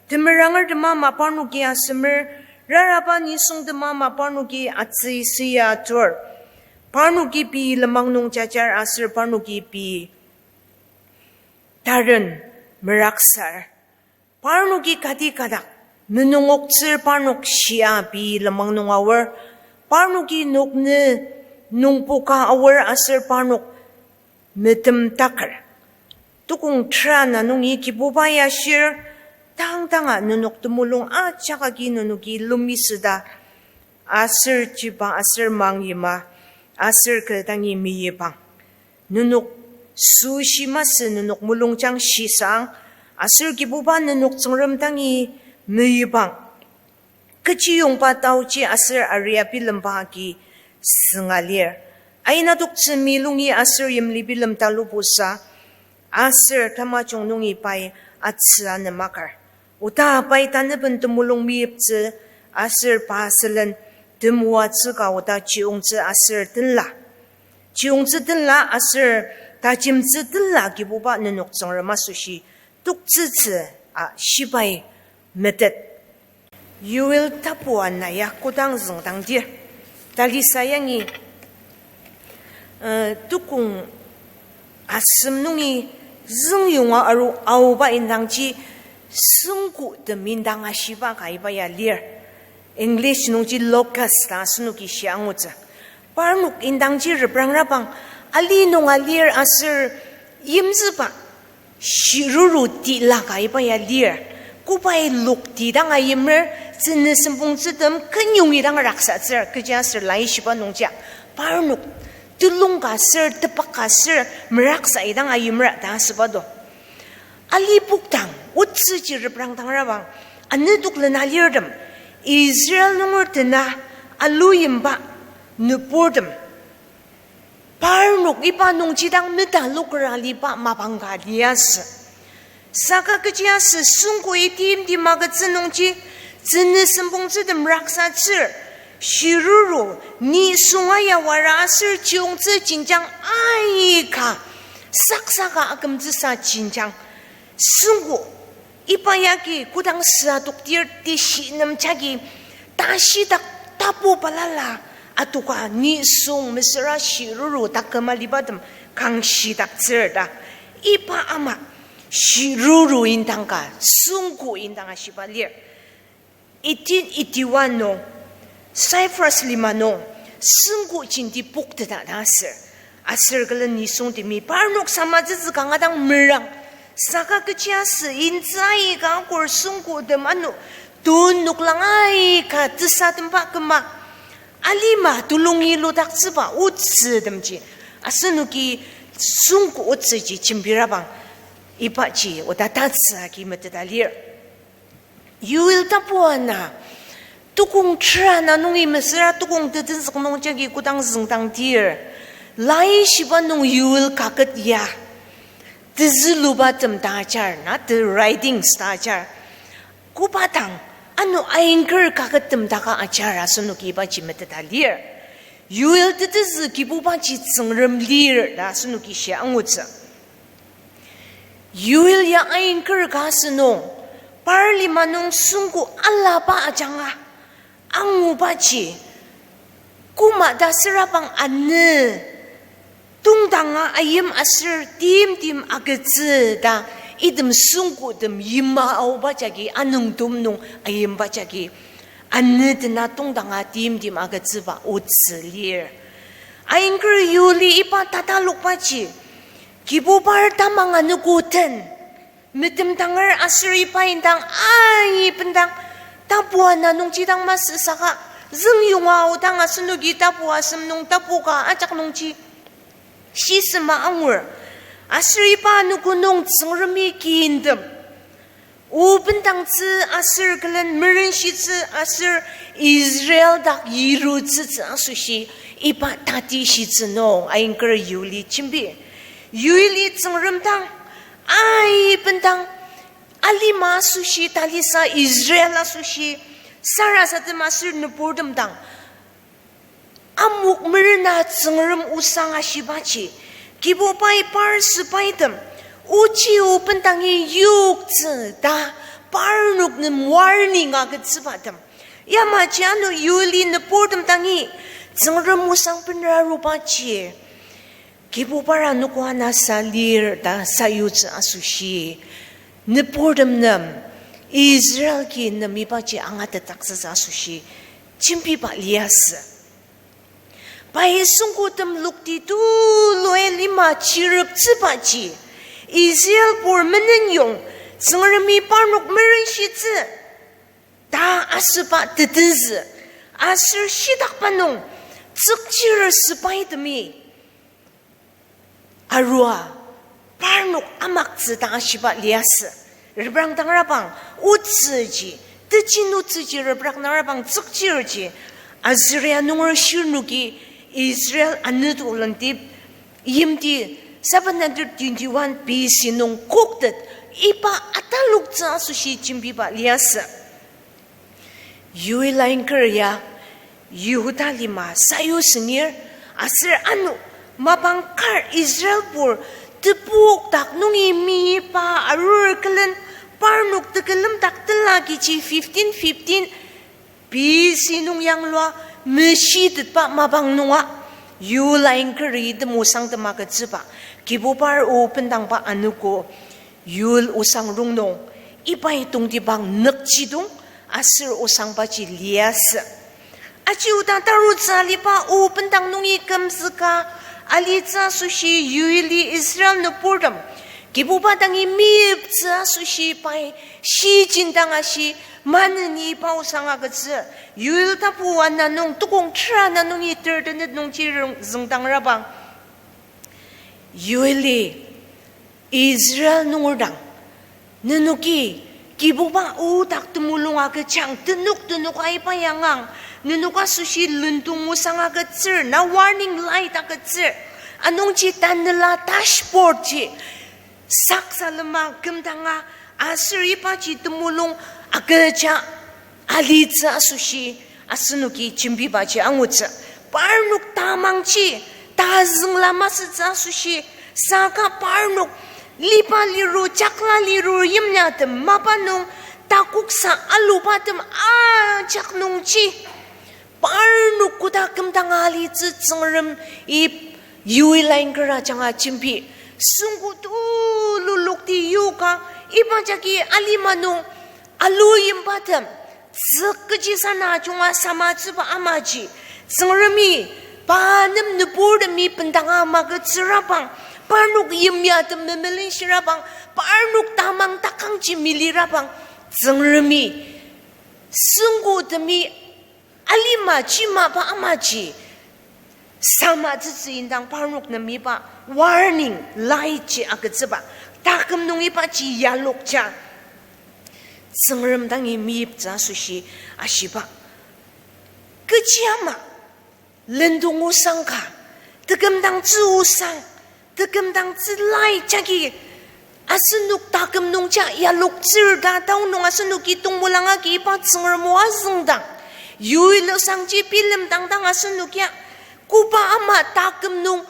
Temerangertem ama parnoki asemer, raraba nisungtem ama parnoki atsüi süa atur. Parnoki pei lenmang nung jajar aser parnoki pei taren meraksar. Parnoki kati kadak menungoktsür parnok shia pei lenmang nung aor. Parnoki nokne nungpoka aor aser parnok metemtaker. Tukong tera na nungi Kibubai ashir, tangtanga nenok temulung ajak agi nenoki lumisüta. Aser jiba aser mangyima, aser kü dangi meyipang. Nenok süshi masü nenok mulungjang shisang, aser Kibuba nenok Tsüngrem dangi meyipang. Kechiyongba taoji aser aria bilemba agi sünga lir. Aina toktsü milungi aser yimli bilem talupusa, aser tamajung nungi pai atsü anemakar. Oda pai tanaben temulung meyiptsü, aser pa sülen temoatsü ka oda chiyongtsü aser tenla. Chiyongtsü tenla aser tajemtsü tenla Kibuba nenok Tsüngrem asoshi toktsütsü a shibai metet. Yoel tapu ana ya kodang züngdangdir, talisa yangi, eh, tukong asem nungi züngyonga aru aoba indangji süngkotem indang ashiba ka iba ya lir. English nungji locust ta asenoki shia angutsü. Parnok indangji reprangrabang, ali nung alir aser yimzüba shiruru tila ka iba ya lir. Kobai lokti dang ayimer, tsünü sempongtsütem kenyongi dang raksatsür, kechiaser laishiba nungji. Parnok telung ka ser, tepak ka ser, meraksa idang ayimer ta asüba do. Ali pokdang, otsüji reprangdangrabang, anüdok lena lirtem, Israel nunger tena aluyimba nüburtem, parnok iba nungji dang metaloker aliba mapang ka liasü. Saka kechiaser süngko itimti magütsü nungji, tsünü sempongtsütem raksatsür, shiruru, nisung ayawara aser chiyongtsü jenjang aika, saksaka akümtsüsa jenjang. Süngko, iba yagi kodang süa toktir teshi nem jagi tashidak tapu balala atoka nisung mesüra shiruru taküm alibatem kangshidaktsür ta. Iba ama shiruru indang ka süngko indang ashiba lir. Eighteen eighty-one nung, Cyprus lima nung, süngko jenti pokteta ta asür. Aser külen nisungtemi parnok samatsütsü kanga dang merang. Saka kechiaser intsü aika akur süngkotem ano, tun noklang aika tesatemba küma, alima tulungi ludaktsüba otsütemji, asenoki süngko otsüji jembirabang, ibaji oda tatsü agi meteta lir. Yoel tapu ana, tukong tera ana nungi mesüra tukong tetenzük nung jagi kodang züngdangdir, laishiba nung Yoel kaket ya, tezülubatem ta ajar, na the writings ta ajar. Koba dang, ano ainker kakettem daka ajar asenoki ibaji meteta lir. Yoel tetezü Kibubaji Tsüngrem lir ta asenoki shia angutsü. Yoel ya ainker ka asünung, par lima nung süngko alaba ajanga, angubaji, koma ta sürabang anü, tongdanga ayim aser timtem agütsü ta, item süngkotem yima aoba jagi anüngdong nung ayimba jagi, anü tena tongdanga timtem agütsüba otsü lir. Ainker Yoeli iba tatalokbaji, Kibubar tamang anogo den metemdanger aser iba indang aibendang, tapu ana nungji dang masü saka, züngyonga aodang asenoki tapu asem nung tapu ka ajak nungji shisema angur. Aser iba anogo nung Tsüngremi kintem o bendangtsü aser külen merenshitsü aser Israel dak yirutsütsü asoshi iba tati shitsü nung ainker Yoeli jembi. Yoeli Tsüngrem dang, aibendang, alima asoshi talisa Israel asoshi sarasadem aser nüburtem dang amok merena Tsüngrem osang ashibaji, Kibubai par sepaitem ochi o bendangi yoktsü ta parnok nem warning agütsübatem. Yamaji ano Yoeli nüburtem dangi Tsüngrem osang benra arubaji, Kibubar anogo ana sa lir ta sayutsü asoshi, nüburtem nem, Israel ki nem ibaji angatetdaktsütsü asoshi jembiba liasü. Pai süngkotem lokti tulua lima chireptsübaji, Israelbur menenyong, Tsüngremi parnok merenshitsü ta asüba tetezü, aser shitakba nung tsükchir sepaitemi arua parnok amaktsü ta ashiba liasü. Reprangdangrabang otsüji, tejin otsüji reprangdangrabang tsükchirji, Assyria nunger shirnoki Israel anüdok lentip yimti seven hundred twenty-one B C nung koktet iba ataloktsü asoshi jembiba liasü. Yoel ainker ya Yihuda lima sayu sengir, aser ano mapang kar Israelbur tepok dak nungi meyipa arur külen parnok tekülem dak tela kechi fifteen fifteen B C nung yanglua meshitetba mapang nunga Yoel ainkeri temosang temagütsüba, Kibubar o bendangba anogo Yoel osang rongnung, ibai tongtibang nükjidong, aser osangbaji liasü. Aji oda tarutsü aliba o bendang nungi kümzüka alitsü asoshi Yoeli Israel nüburtem Kibuba dangi meyiptsü asoshi pai shijin dang ashi maneni pa osang agütsü. Yoel tapu ana nung tukong tera ana nungi tertenet nungji rong-, züngdangrabang. Yoeli Israel nunger dang, nenoki Kibuba o dak temulung agüjang, tenok tenok aiba yangang, nenok asoshi lendong osang agütsür, na warning light agütsür, anungji tanela dashboard ji saksalema kümdanga aser ibaji temulung agüja alitsü asoshi asenoki jembibaji angutsü. Parnok tamangji tazüngla masütsü asoshi, saka parnok liba liru, jakla liru yimyatem mapa nung takoksa alubatem ajak nungji parnok koda kümdanga alitsü Tsüngremi Yoel ainger ajanga jembi. Süngko tulu lokti yoka, iba jagi alima nung alu yimbatem, tzük kechisana junga samatsüba amaji, Tsüngremi pa nem nüburtemi bendanga magütsürabang, parnok yimyatem memelenshirabang, parnok tamang takangji melirabang, Tsüngremi süngkutemi alima jimaba amaji samatsütsü indang parnok nem iba warning light ji agütsüba, taküm nung ibaji yalokja Tsüngrem dangi meyiptsü asoshi ashiba. Kechi ama lendong osang ka, tekümdangtsü osang, tekümdangtsü lai jagi asenok taküm nungja yaloktsür ta tao nung asenoki tongmolang agi iba Tsüngrem o azüngdang, Yoel osangji bilemdang dang asenokia koba ama taküm nung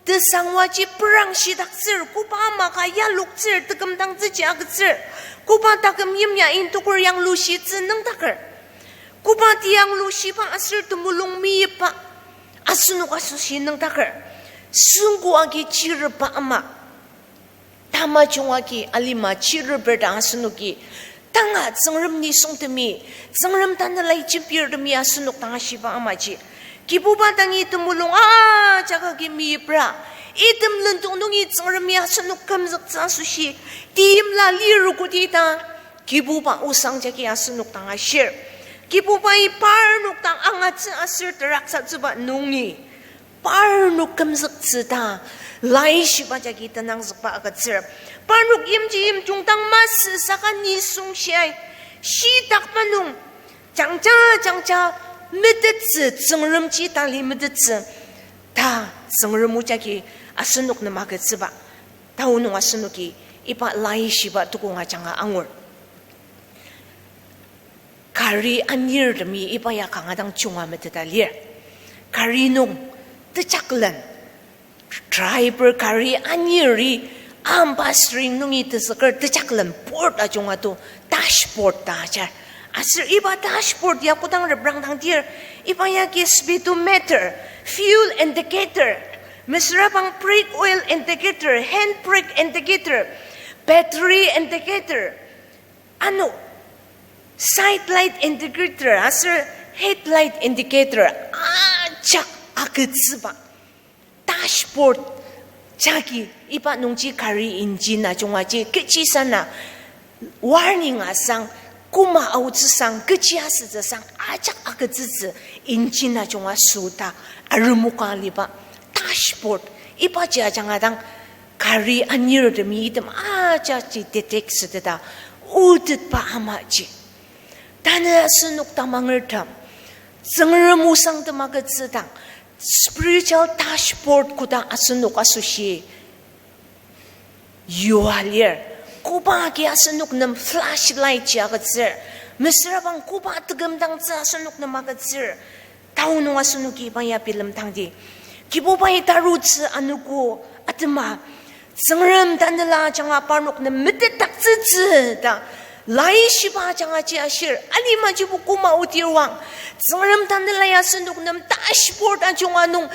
tesangwaji perangshidaktsür, koba ama ka yaloktsür, tekümdangtsüji agütsür, koba taküm yimya indoker yanglushitsü nüngdaker, koba tiyanglushiba aser temulung meyipa asenok asoshi nüngdaker, süngko agi chireba ama, tamajung agi alima chireper ta asenoki tanga Tsüngrem nisungtemi, Tsüngrem tanelai jembirtemi asenok dang ashiba amaji, Kibuba dangi temulung ajak agi meyipra, item lendong nungi Tsüngremi asenok kümzüktsü asoshi teimla lir koti ta Kibuba osang jagi asenok dang ashir. Kibubai parnok dang angatsü aser teraksatsüba nungi parnok kümzüktsü ta laishiba jagi tenangzükba agütsür. Parnok yimji yimjung dang masü saka nisung shiai, shitakba nung jangja jangja metettsü, Tsüngremji tali metettsü ta Tsüngrem o jagi asenok nem agütsüba. Tao nung asenoki iba laishiba tukong ajanga angur. Gari anirtemi iba ya kanga dang junga meteta lir. Gari nung tejaklen, driver gari aniri amba steering nungi tezüker tejaklen board ajunga to dashboard ta ajar. Aser iba dashboard ya kodang reprangdangdir, iba yagi speedometer, fuel indicator, mesüra bang brake oil indicator, hand brake indicator, battery indicator, ano side light indicator aser headlight indicator ajak agütsüba dashboard jagi iba nungji gari engine ajungaji kechisana warning asang, koma aotsü sang, kechi asütsü sang ajak agütsütsü engine ajunga süta aremoka liba dashboard ibaji ajanga dang gari anirtemi item ajakji detect süteta otetba amaji. Tanü asenok tamangertem Tsüngrem osangtem agütsüdang spiritual dashboard koda asenok asoshi yua lir. Koba agi asenok nem flashlight ji agütsür, mesüra bang koba tekümdangtsü asenok nem agütsür, tao nung asenoki iba ya bilemdangdi. Kibubai tarutsü anogo atema Tsüngrem tanela ajanga parnok nem metetdaktsütsü ta laishiba ajangaji ashir. Alimajibo koma otirwang, Tsüngrem tanela ya asenok nem dashboard ajunga nung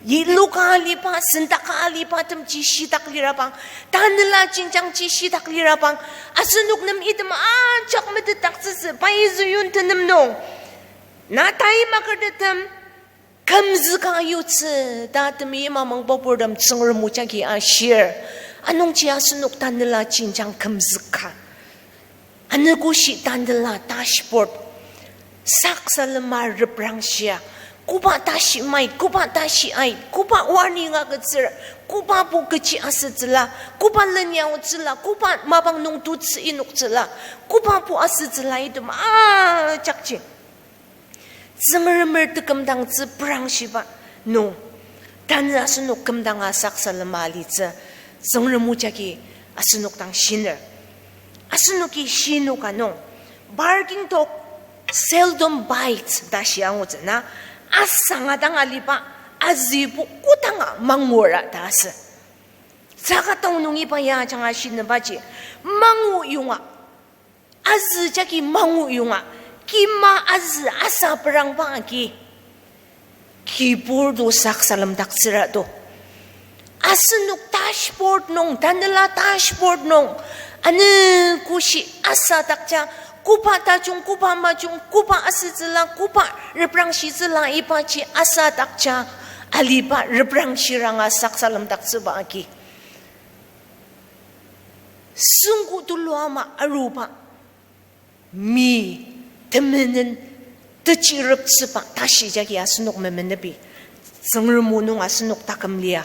Yiluka aliba, sendaka aliba temji shitak lirabang, tanela jenjangji shitak lirabang, asenok nem item ajak metetdaktsütsü, pai züyun tenem nung, na tai makertetem, kümzüka yutsü, ta temi ama mangpapurtem Tsüngrem o jagi ashir. Anungji asenok tanela jenjang kümzüka. Anogo shi tanela dashboard. Saksalema reprangshia. Koba tashi mai, koba tashi ai, koba warning agütsür, koba bo kechi asütsüla, koba lenya otsüla, koba mapang nung tutsü inoktsüla, koba bo asütsüla item ajakji Tsüngremer tekümdangtsü prangshiba nung, tanü asenok kümdanga saksalema alitsü, Tsüngrem o jagi asenok dang shiner. Asenoki shinoka nung, barking dog seldom bites ta shi angutsü na, asanga dang aliba azübo kodanga mangura ta asü. Saka taonung iba ya ajanga shinübaji, mangu yonga, azü jagi mangu yonga, kima azü asa perangba agi, kibur to saksalemdaktsüra to. Asenok dashboard nung, tanela dashboard nung, anogo shi asa dakja, koba tajung, koba majung, koba asütsüla, koba reprangshitsüla ibaji asa dakja, aliba reprangshiranga saksalemdaktsüba agi, süngko tulu ama aruba, mi temenen techireptsüba tashi jagi asenok memenepi, Tsüngrem o nung asenok taküm lia,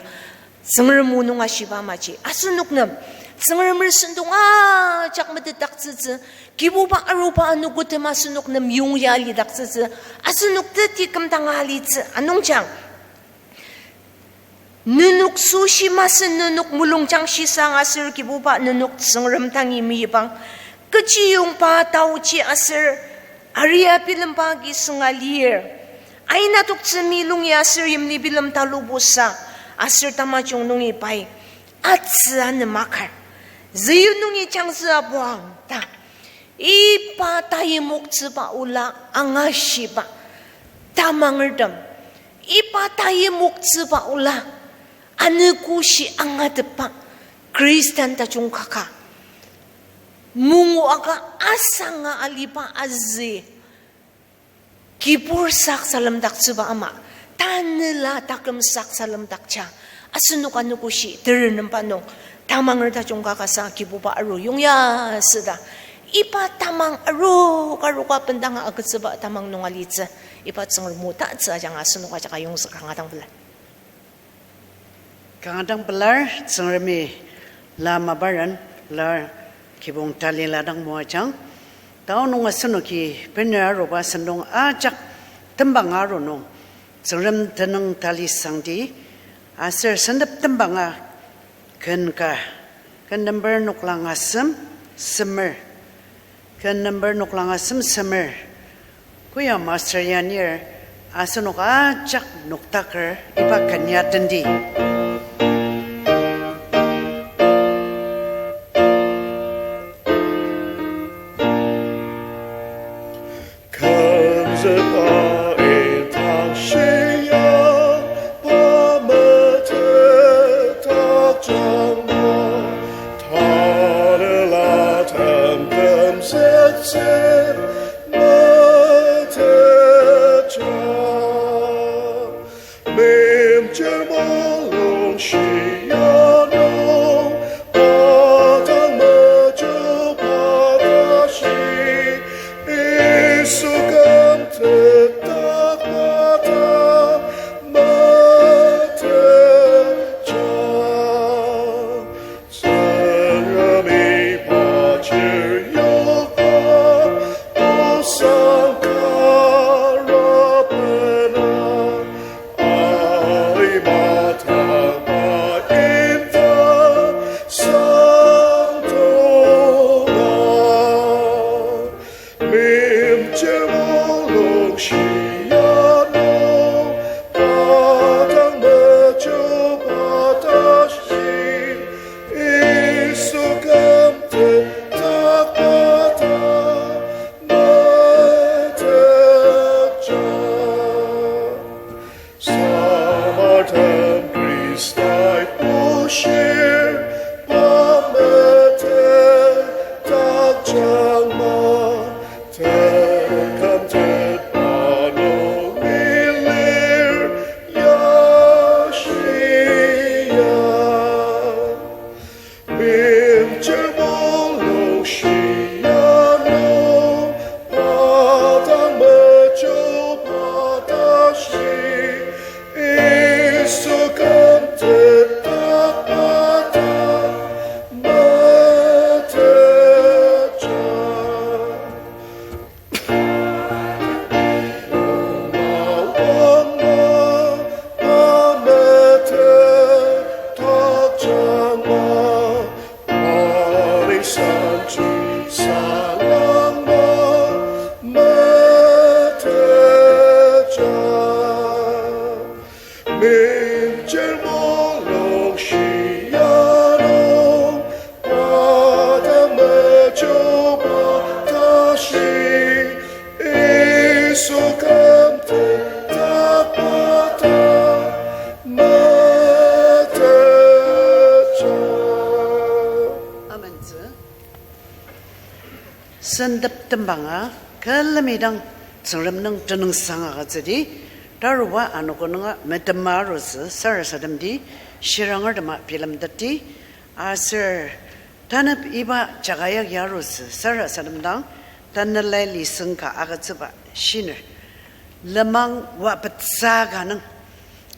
Tsüngrem o nung ashiba amaji asenok nem Tsüngremer sentong ajak metetdaktsütsü, Kibuba aruba anogotem asenok nem yongya lidaktsütsü, asenok teti kümdanga alitsü anungji nenok süshi masü, nenok mulungjang shisang aser Kibuba nenok Tsüngrem dangi meyipang. Kechiyongba taochi aser aria bilemba agi sünga lir. Aina toktsü mi lungi aser yimli bilem talubusa aser tamajung nungi pai atsü anemakar. Ziyun nungi jangzü apuang ta. Iba tayimoktsüba ola angashiba tamangertem, iba tayimoktsüba ola anogo shi angatepba Khristan tajung kaka, mungu aka asanga aliba azü, kibur saksalemdaktsüba ama, tanela taküm saksalemdakja, asenok anogo shi terenemba nung tamanger tajung kakasa Kibuba aru yongya süda, iba tamang aru karuka bendanga agütsüba tamang nung alitsü, iba Tsüngrem o tatsü ajanga asenok ajaka yongzüka kanga dang pelar. Kanga dang pelar, Tsüngremi la maparen pelar, kibong tali la dang moajang. Tao nung asenoki bener aruba sentong ajak tembang aru nung, Tsüngrem tenüng tali sangdi, aser sentep tembanga ken ka, ken number noklang asem semer. Ken number noklang asem semer. Koya master yanir asenok ajak noktaker iba ken ya tendi. Kümzükba indang shia, pa metetdakjangma, tanela tem kümzüktsü metetjang. Meimchir mulung shia nung, pa dang mejuba tashi, Yisu kümtet Amentsü. Sentep tembanga, külemi dang Tsüngrem nung tenüngsang agütsüdi, taruba anogo nunga metema arutsü sarasademdi, shirangertema bilemtetdi, aser tanep iba jaga yagi arutsü sarasadem dang, Tanelai lisüng ka agütsüba shiner. Lenmang wapetsa ka nung,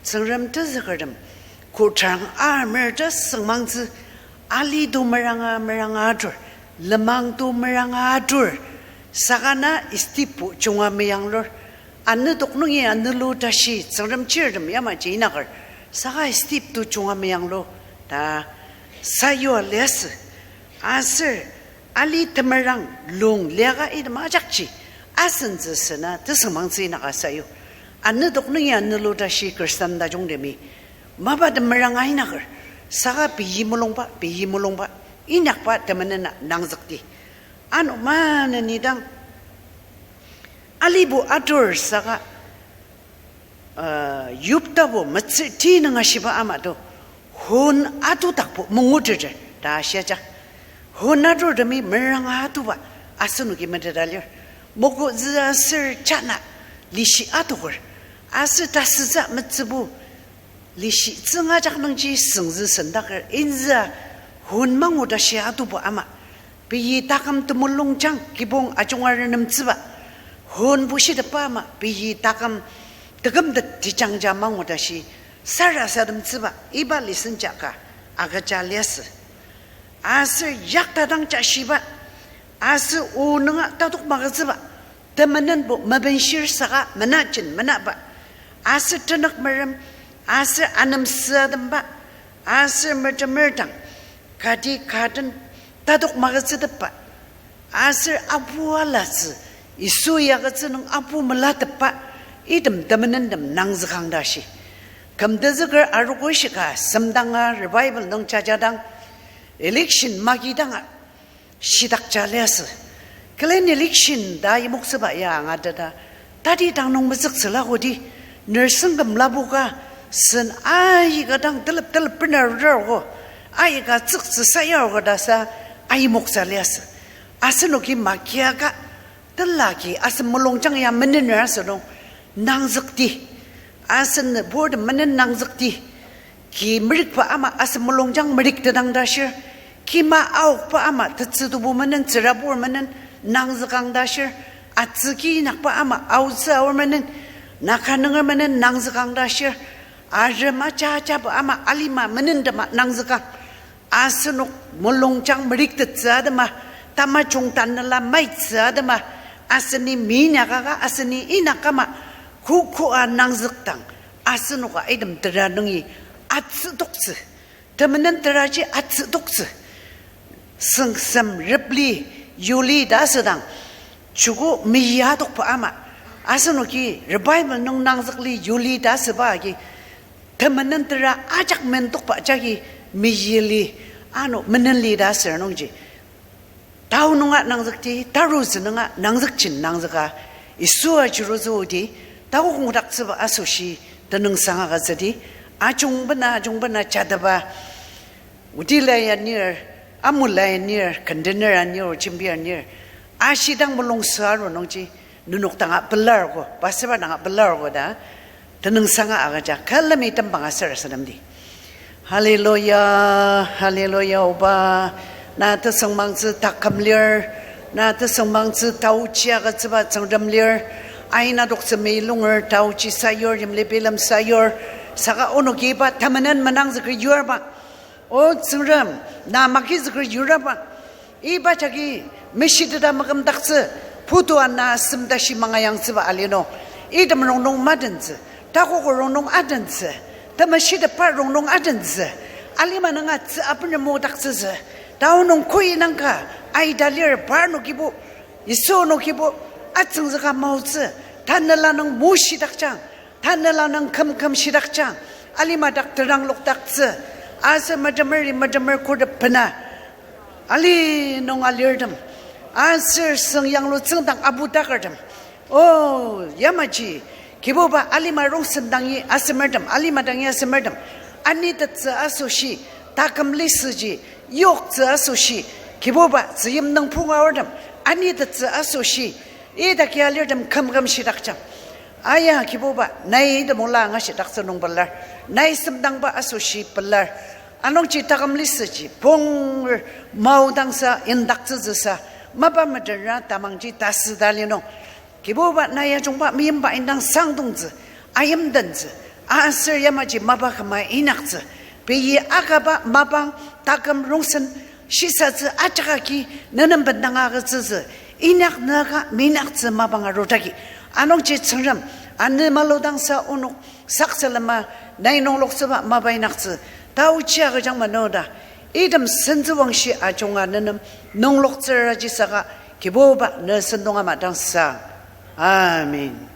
Tsüngrem tezükertem, kotrang amer ta süngmangtsü, ali to meranga meranga atur, lenmang to meranga atur, saka na Steve-bo junga meyanglur, anedok nungi anelu tashi Tsüngrem chirtem yamaji inaker, saka Steve to junga meyanglu ta sayua liasü. Aser ali temerang lung liaka item ajakji asentsü sena tesüngmangtsü inaka sayu. Anedok nungi anelu tashi Khristan tajungtemi mapa temeranga inaker, saka pei mulungba, pei mulungba, inyakba temenena nangzükdi. Ano maneni dang alibo atur saka, uh, yiptabo metsür ti nung ashiba ama to, hon atudakbo manguteter ta shiaja. Hon aturtemi meranga atuba asenoki meteta lir. Mokozü aser chana lishi atoker, aser tasütsü metsübo lishi tsüngajak nungji süngzü sendaker inzü hon mangu tashi atuba ama, pei taküm temulungjang kibong ajunga renemtsüba, hon bushitepba ama pei taküm tekümtet tejangja mangu tashi sarasademtsüba iba lesson jaka agüja liasü. Aser yakta dang jashiba, aser o nunga tatok magütsüba, temenenbo mabenshir saka menajen menaba, aser tenük merem, aser anemsüademba, aser metemer dang kati ka den tatok magütsütepba, aser apu alatsü, Yisu yagütsü nung apu melatepba, item temenentem nangzükang ta shi. Kümtezüker arogo shika semdanga revival nung jajadang, election maki danga shidakja liasü. Clean election ta yimoktsüba ya angateta, tati dang nung mezüktsüla kodi, nursing küm labuka, sen aika dang telep telep bena rudar ko, aika tsüktsü sayar ko ta sa ayimoktsü liasü. Asenoki makiaka, telaki asen mulungjang ya menener asünung nangzükdi. Asen board menen nangzükdi. Ki merikba ama asen mulungjang meriktetang ta shir. Kima aokba ama tetsü tebu menen tsürabur menen nangzükang ta shir. Atsüki inyakba ama aotsü aor menen, Naga nunger menen nangzükang ta shir. Arem aja ajaba ama alima menen tema nangzükang. Asenok mulungjang meriktettsü atema, tamajung tanela maitsü atema, aseni minyakaka, aseni inyakama, kukua nangzükdang, asenoka item tera nungi atsütoktsü. Temenen teraji atsütoktsü. Süngsem repli yuli ta asüdang, chuku meyi atokba ama, asenoki revival nung nangzükli yuli ta asüba agi, temenen tera ajak mendokba jagi meyili, ano menenli ta asür nungji. Tao nunga nangzükdi, tarutsü nunga nangzükjin nangzüka, Yisua chirutsü odi, tao kongdaktsüba asoshi tenüngsang agütsüdi, ajungbena, ajungbena jateba, odila ya nir, amula ya nir, container anir, jembir anir, ashidang mulung süa aru nungji, nenok danga pelar ko, pastor danga pelar ko ta, tenüngsanga agüja, külemi tembang aser asünemdi. Hallelujah, hallelujah, Oba. Na tesüngmangtsü taküm lir, na tesüngmangtsü taochi agütsüba Tsüngrem lir, aina doktsü meilunger taochi sayur, yimli bilem sayur, saka onoki iba temenen menangzüker yurba. O Tsüngrem, na magizüker yurba. Iba jagi meshiteta makümdaktsü, putu ana asem tashi mangayangtsüba alino. Item rongnung matentsü, takok rongnung atentsü, temeshitepba rongnung atentsü. Alima nunga tsü apenü modaktsütsü. Tao nung koi nangka, aita lir parnokibo, Yisu nokibo, atsüngzüka maotsü, tanela nung moshidakjang, tanela nung kümküm shidakjang, alima dak teranglokdaktsü, aser metemeri metemer kotepbena, ali nung alirtem, aser süngyanglu tsüngdang abudakertem, O, yamaji, Kibuba, alima rongsen dangi asemertem, alima dangi asemertem, anitettsü asoshi, taküm lisüji, yoktsü asoshi, Kibuba, tzüyim nung punga aortem, anitettsü asoshi, idaki alirtem kümküm shidakjang. Aya Kibuba, nai item ola angashidaktsü nung pelar, nai semdangba asoshi pelar. Anungji taküm lisüji punger maodangsa indaktsütsüsa, mapa metenra tamangji tasüta li nung, Kibuba, nai ajungba meimba indang sangdongtsü, ayimdentsü, aser yamaji mapa küma inyaktsü, pei akaba mapang taküm rongsen shisatsü ajak agi nenem bendang agütsütsü, inyak nüka minyaktsü mapang arudagi. Anungji Tsüngrem, ani maludangsa onok saksalema nai nungloktsüba mapa inyaktsü, taochi agüjang manoda, item sentsüwangshi ajunga nenem nungloktsür aji saka, Kibuba, ne sentong ama dangsa. Amen.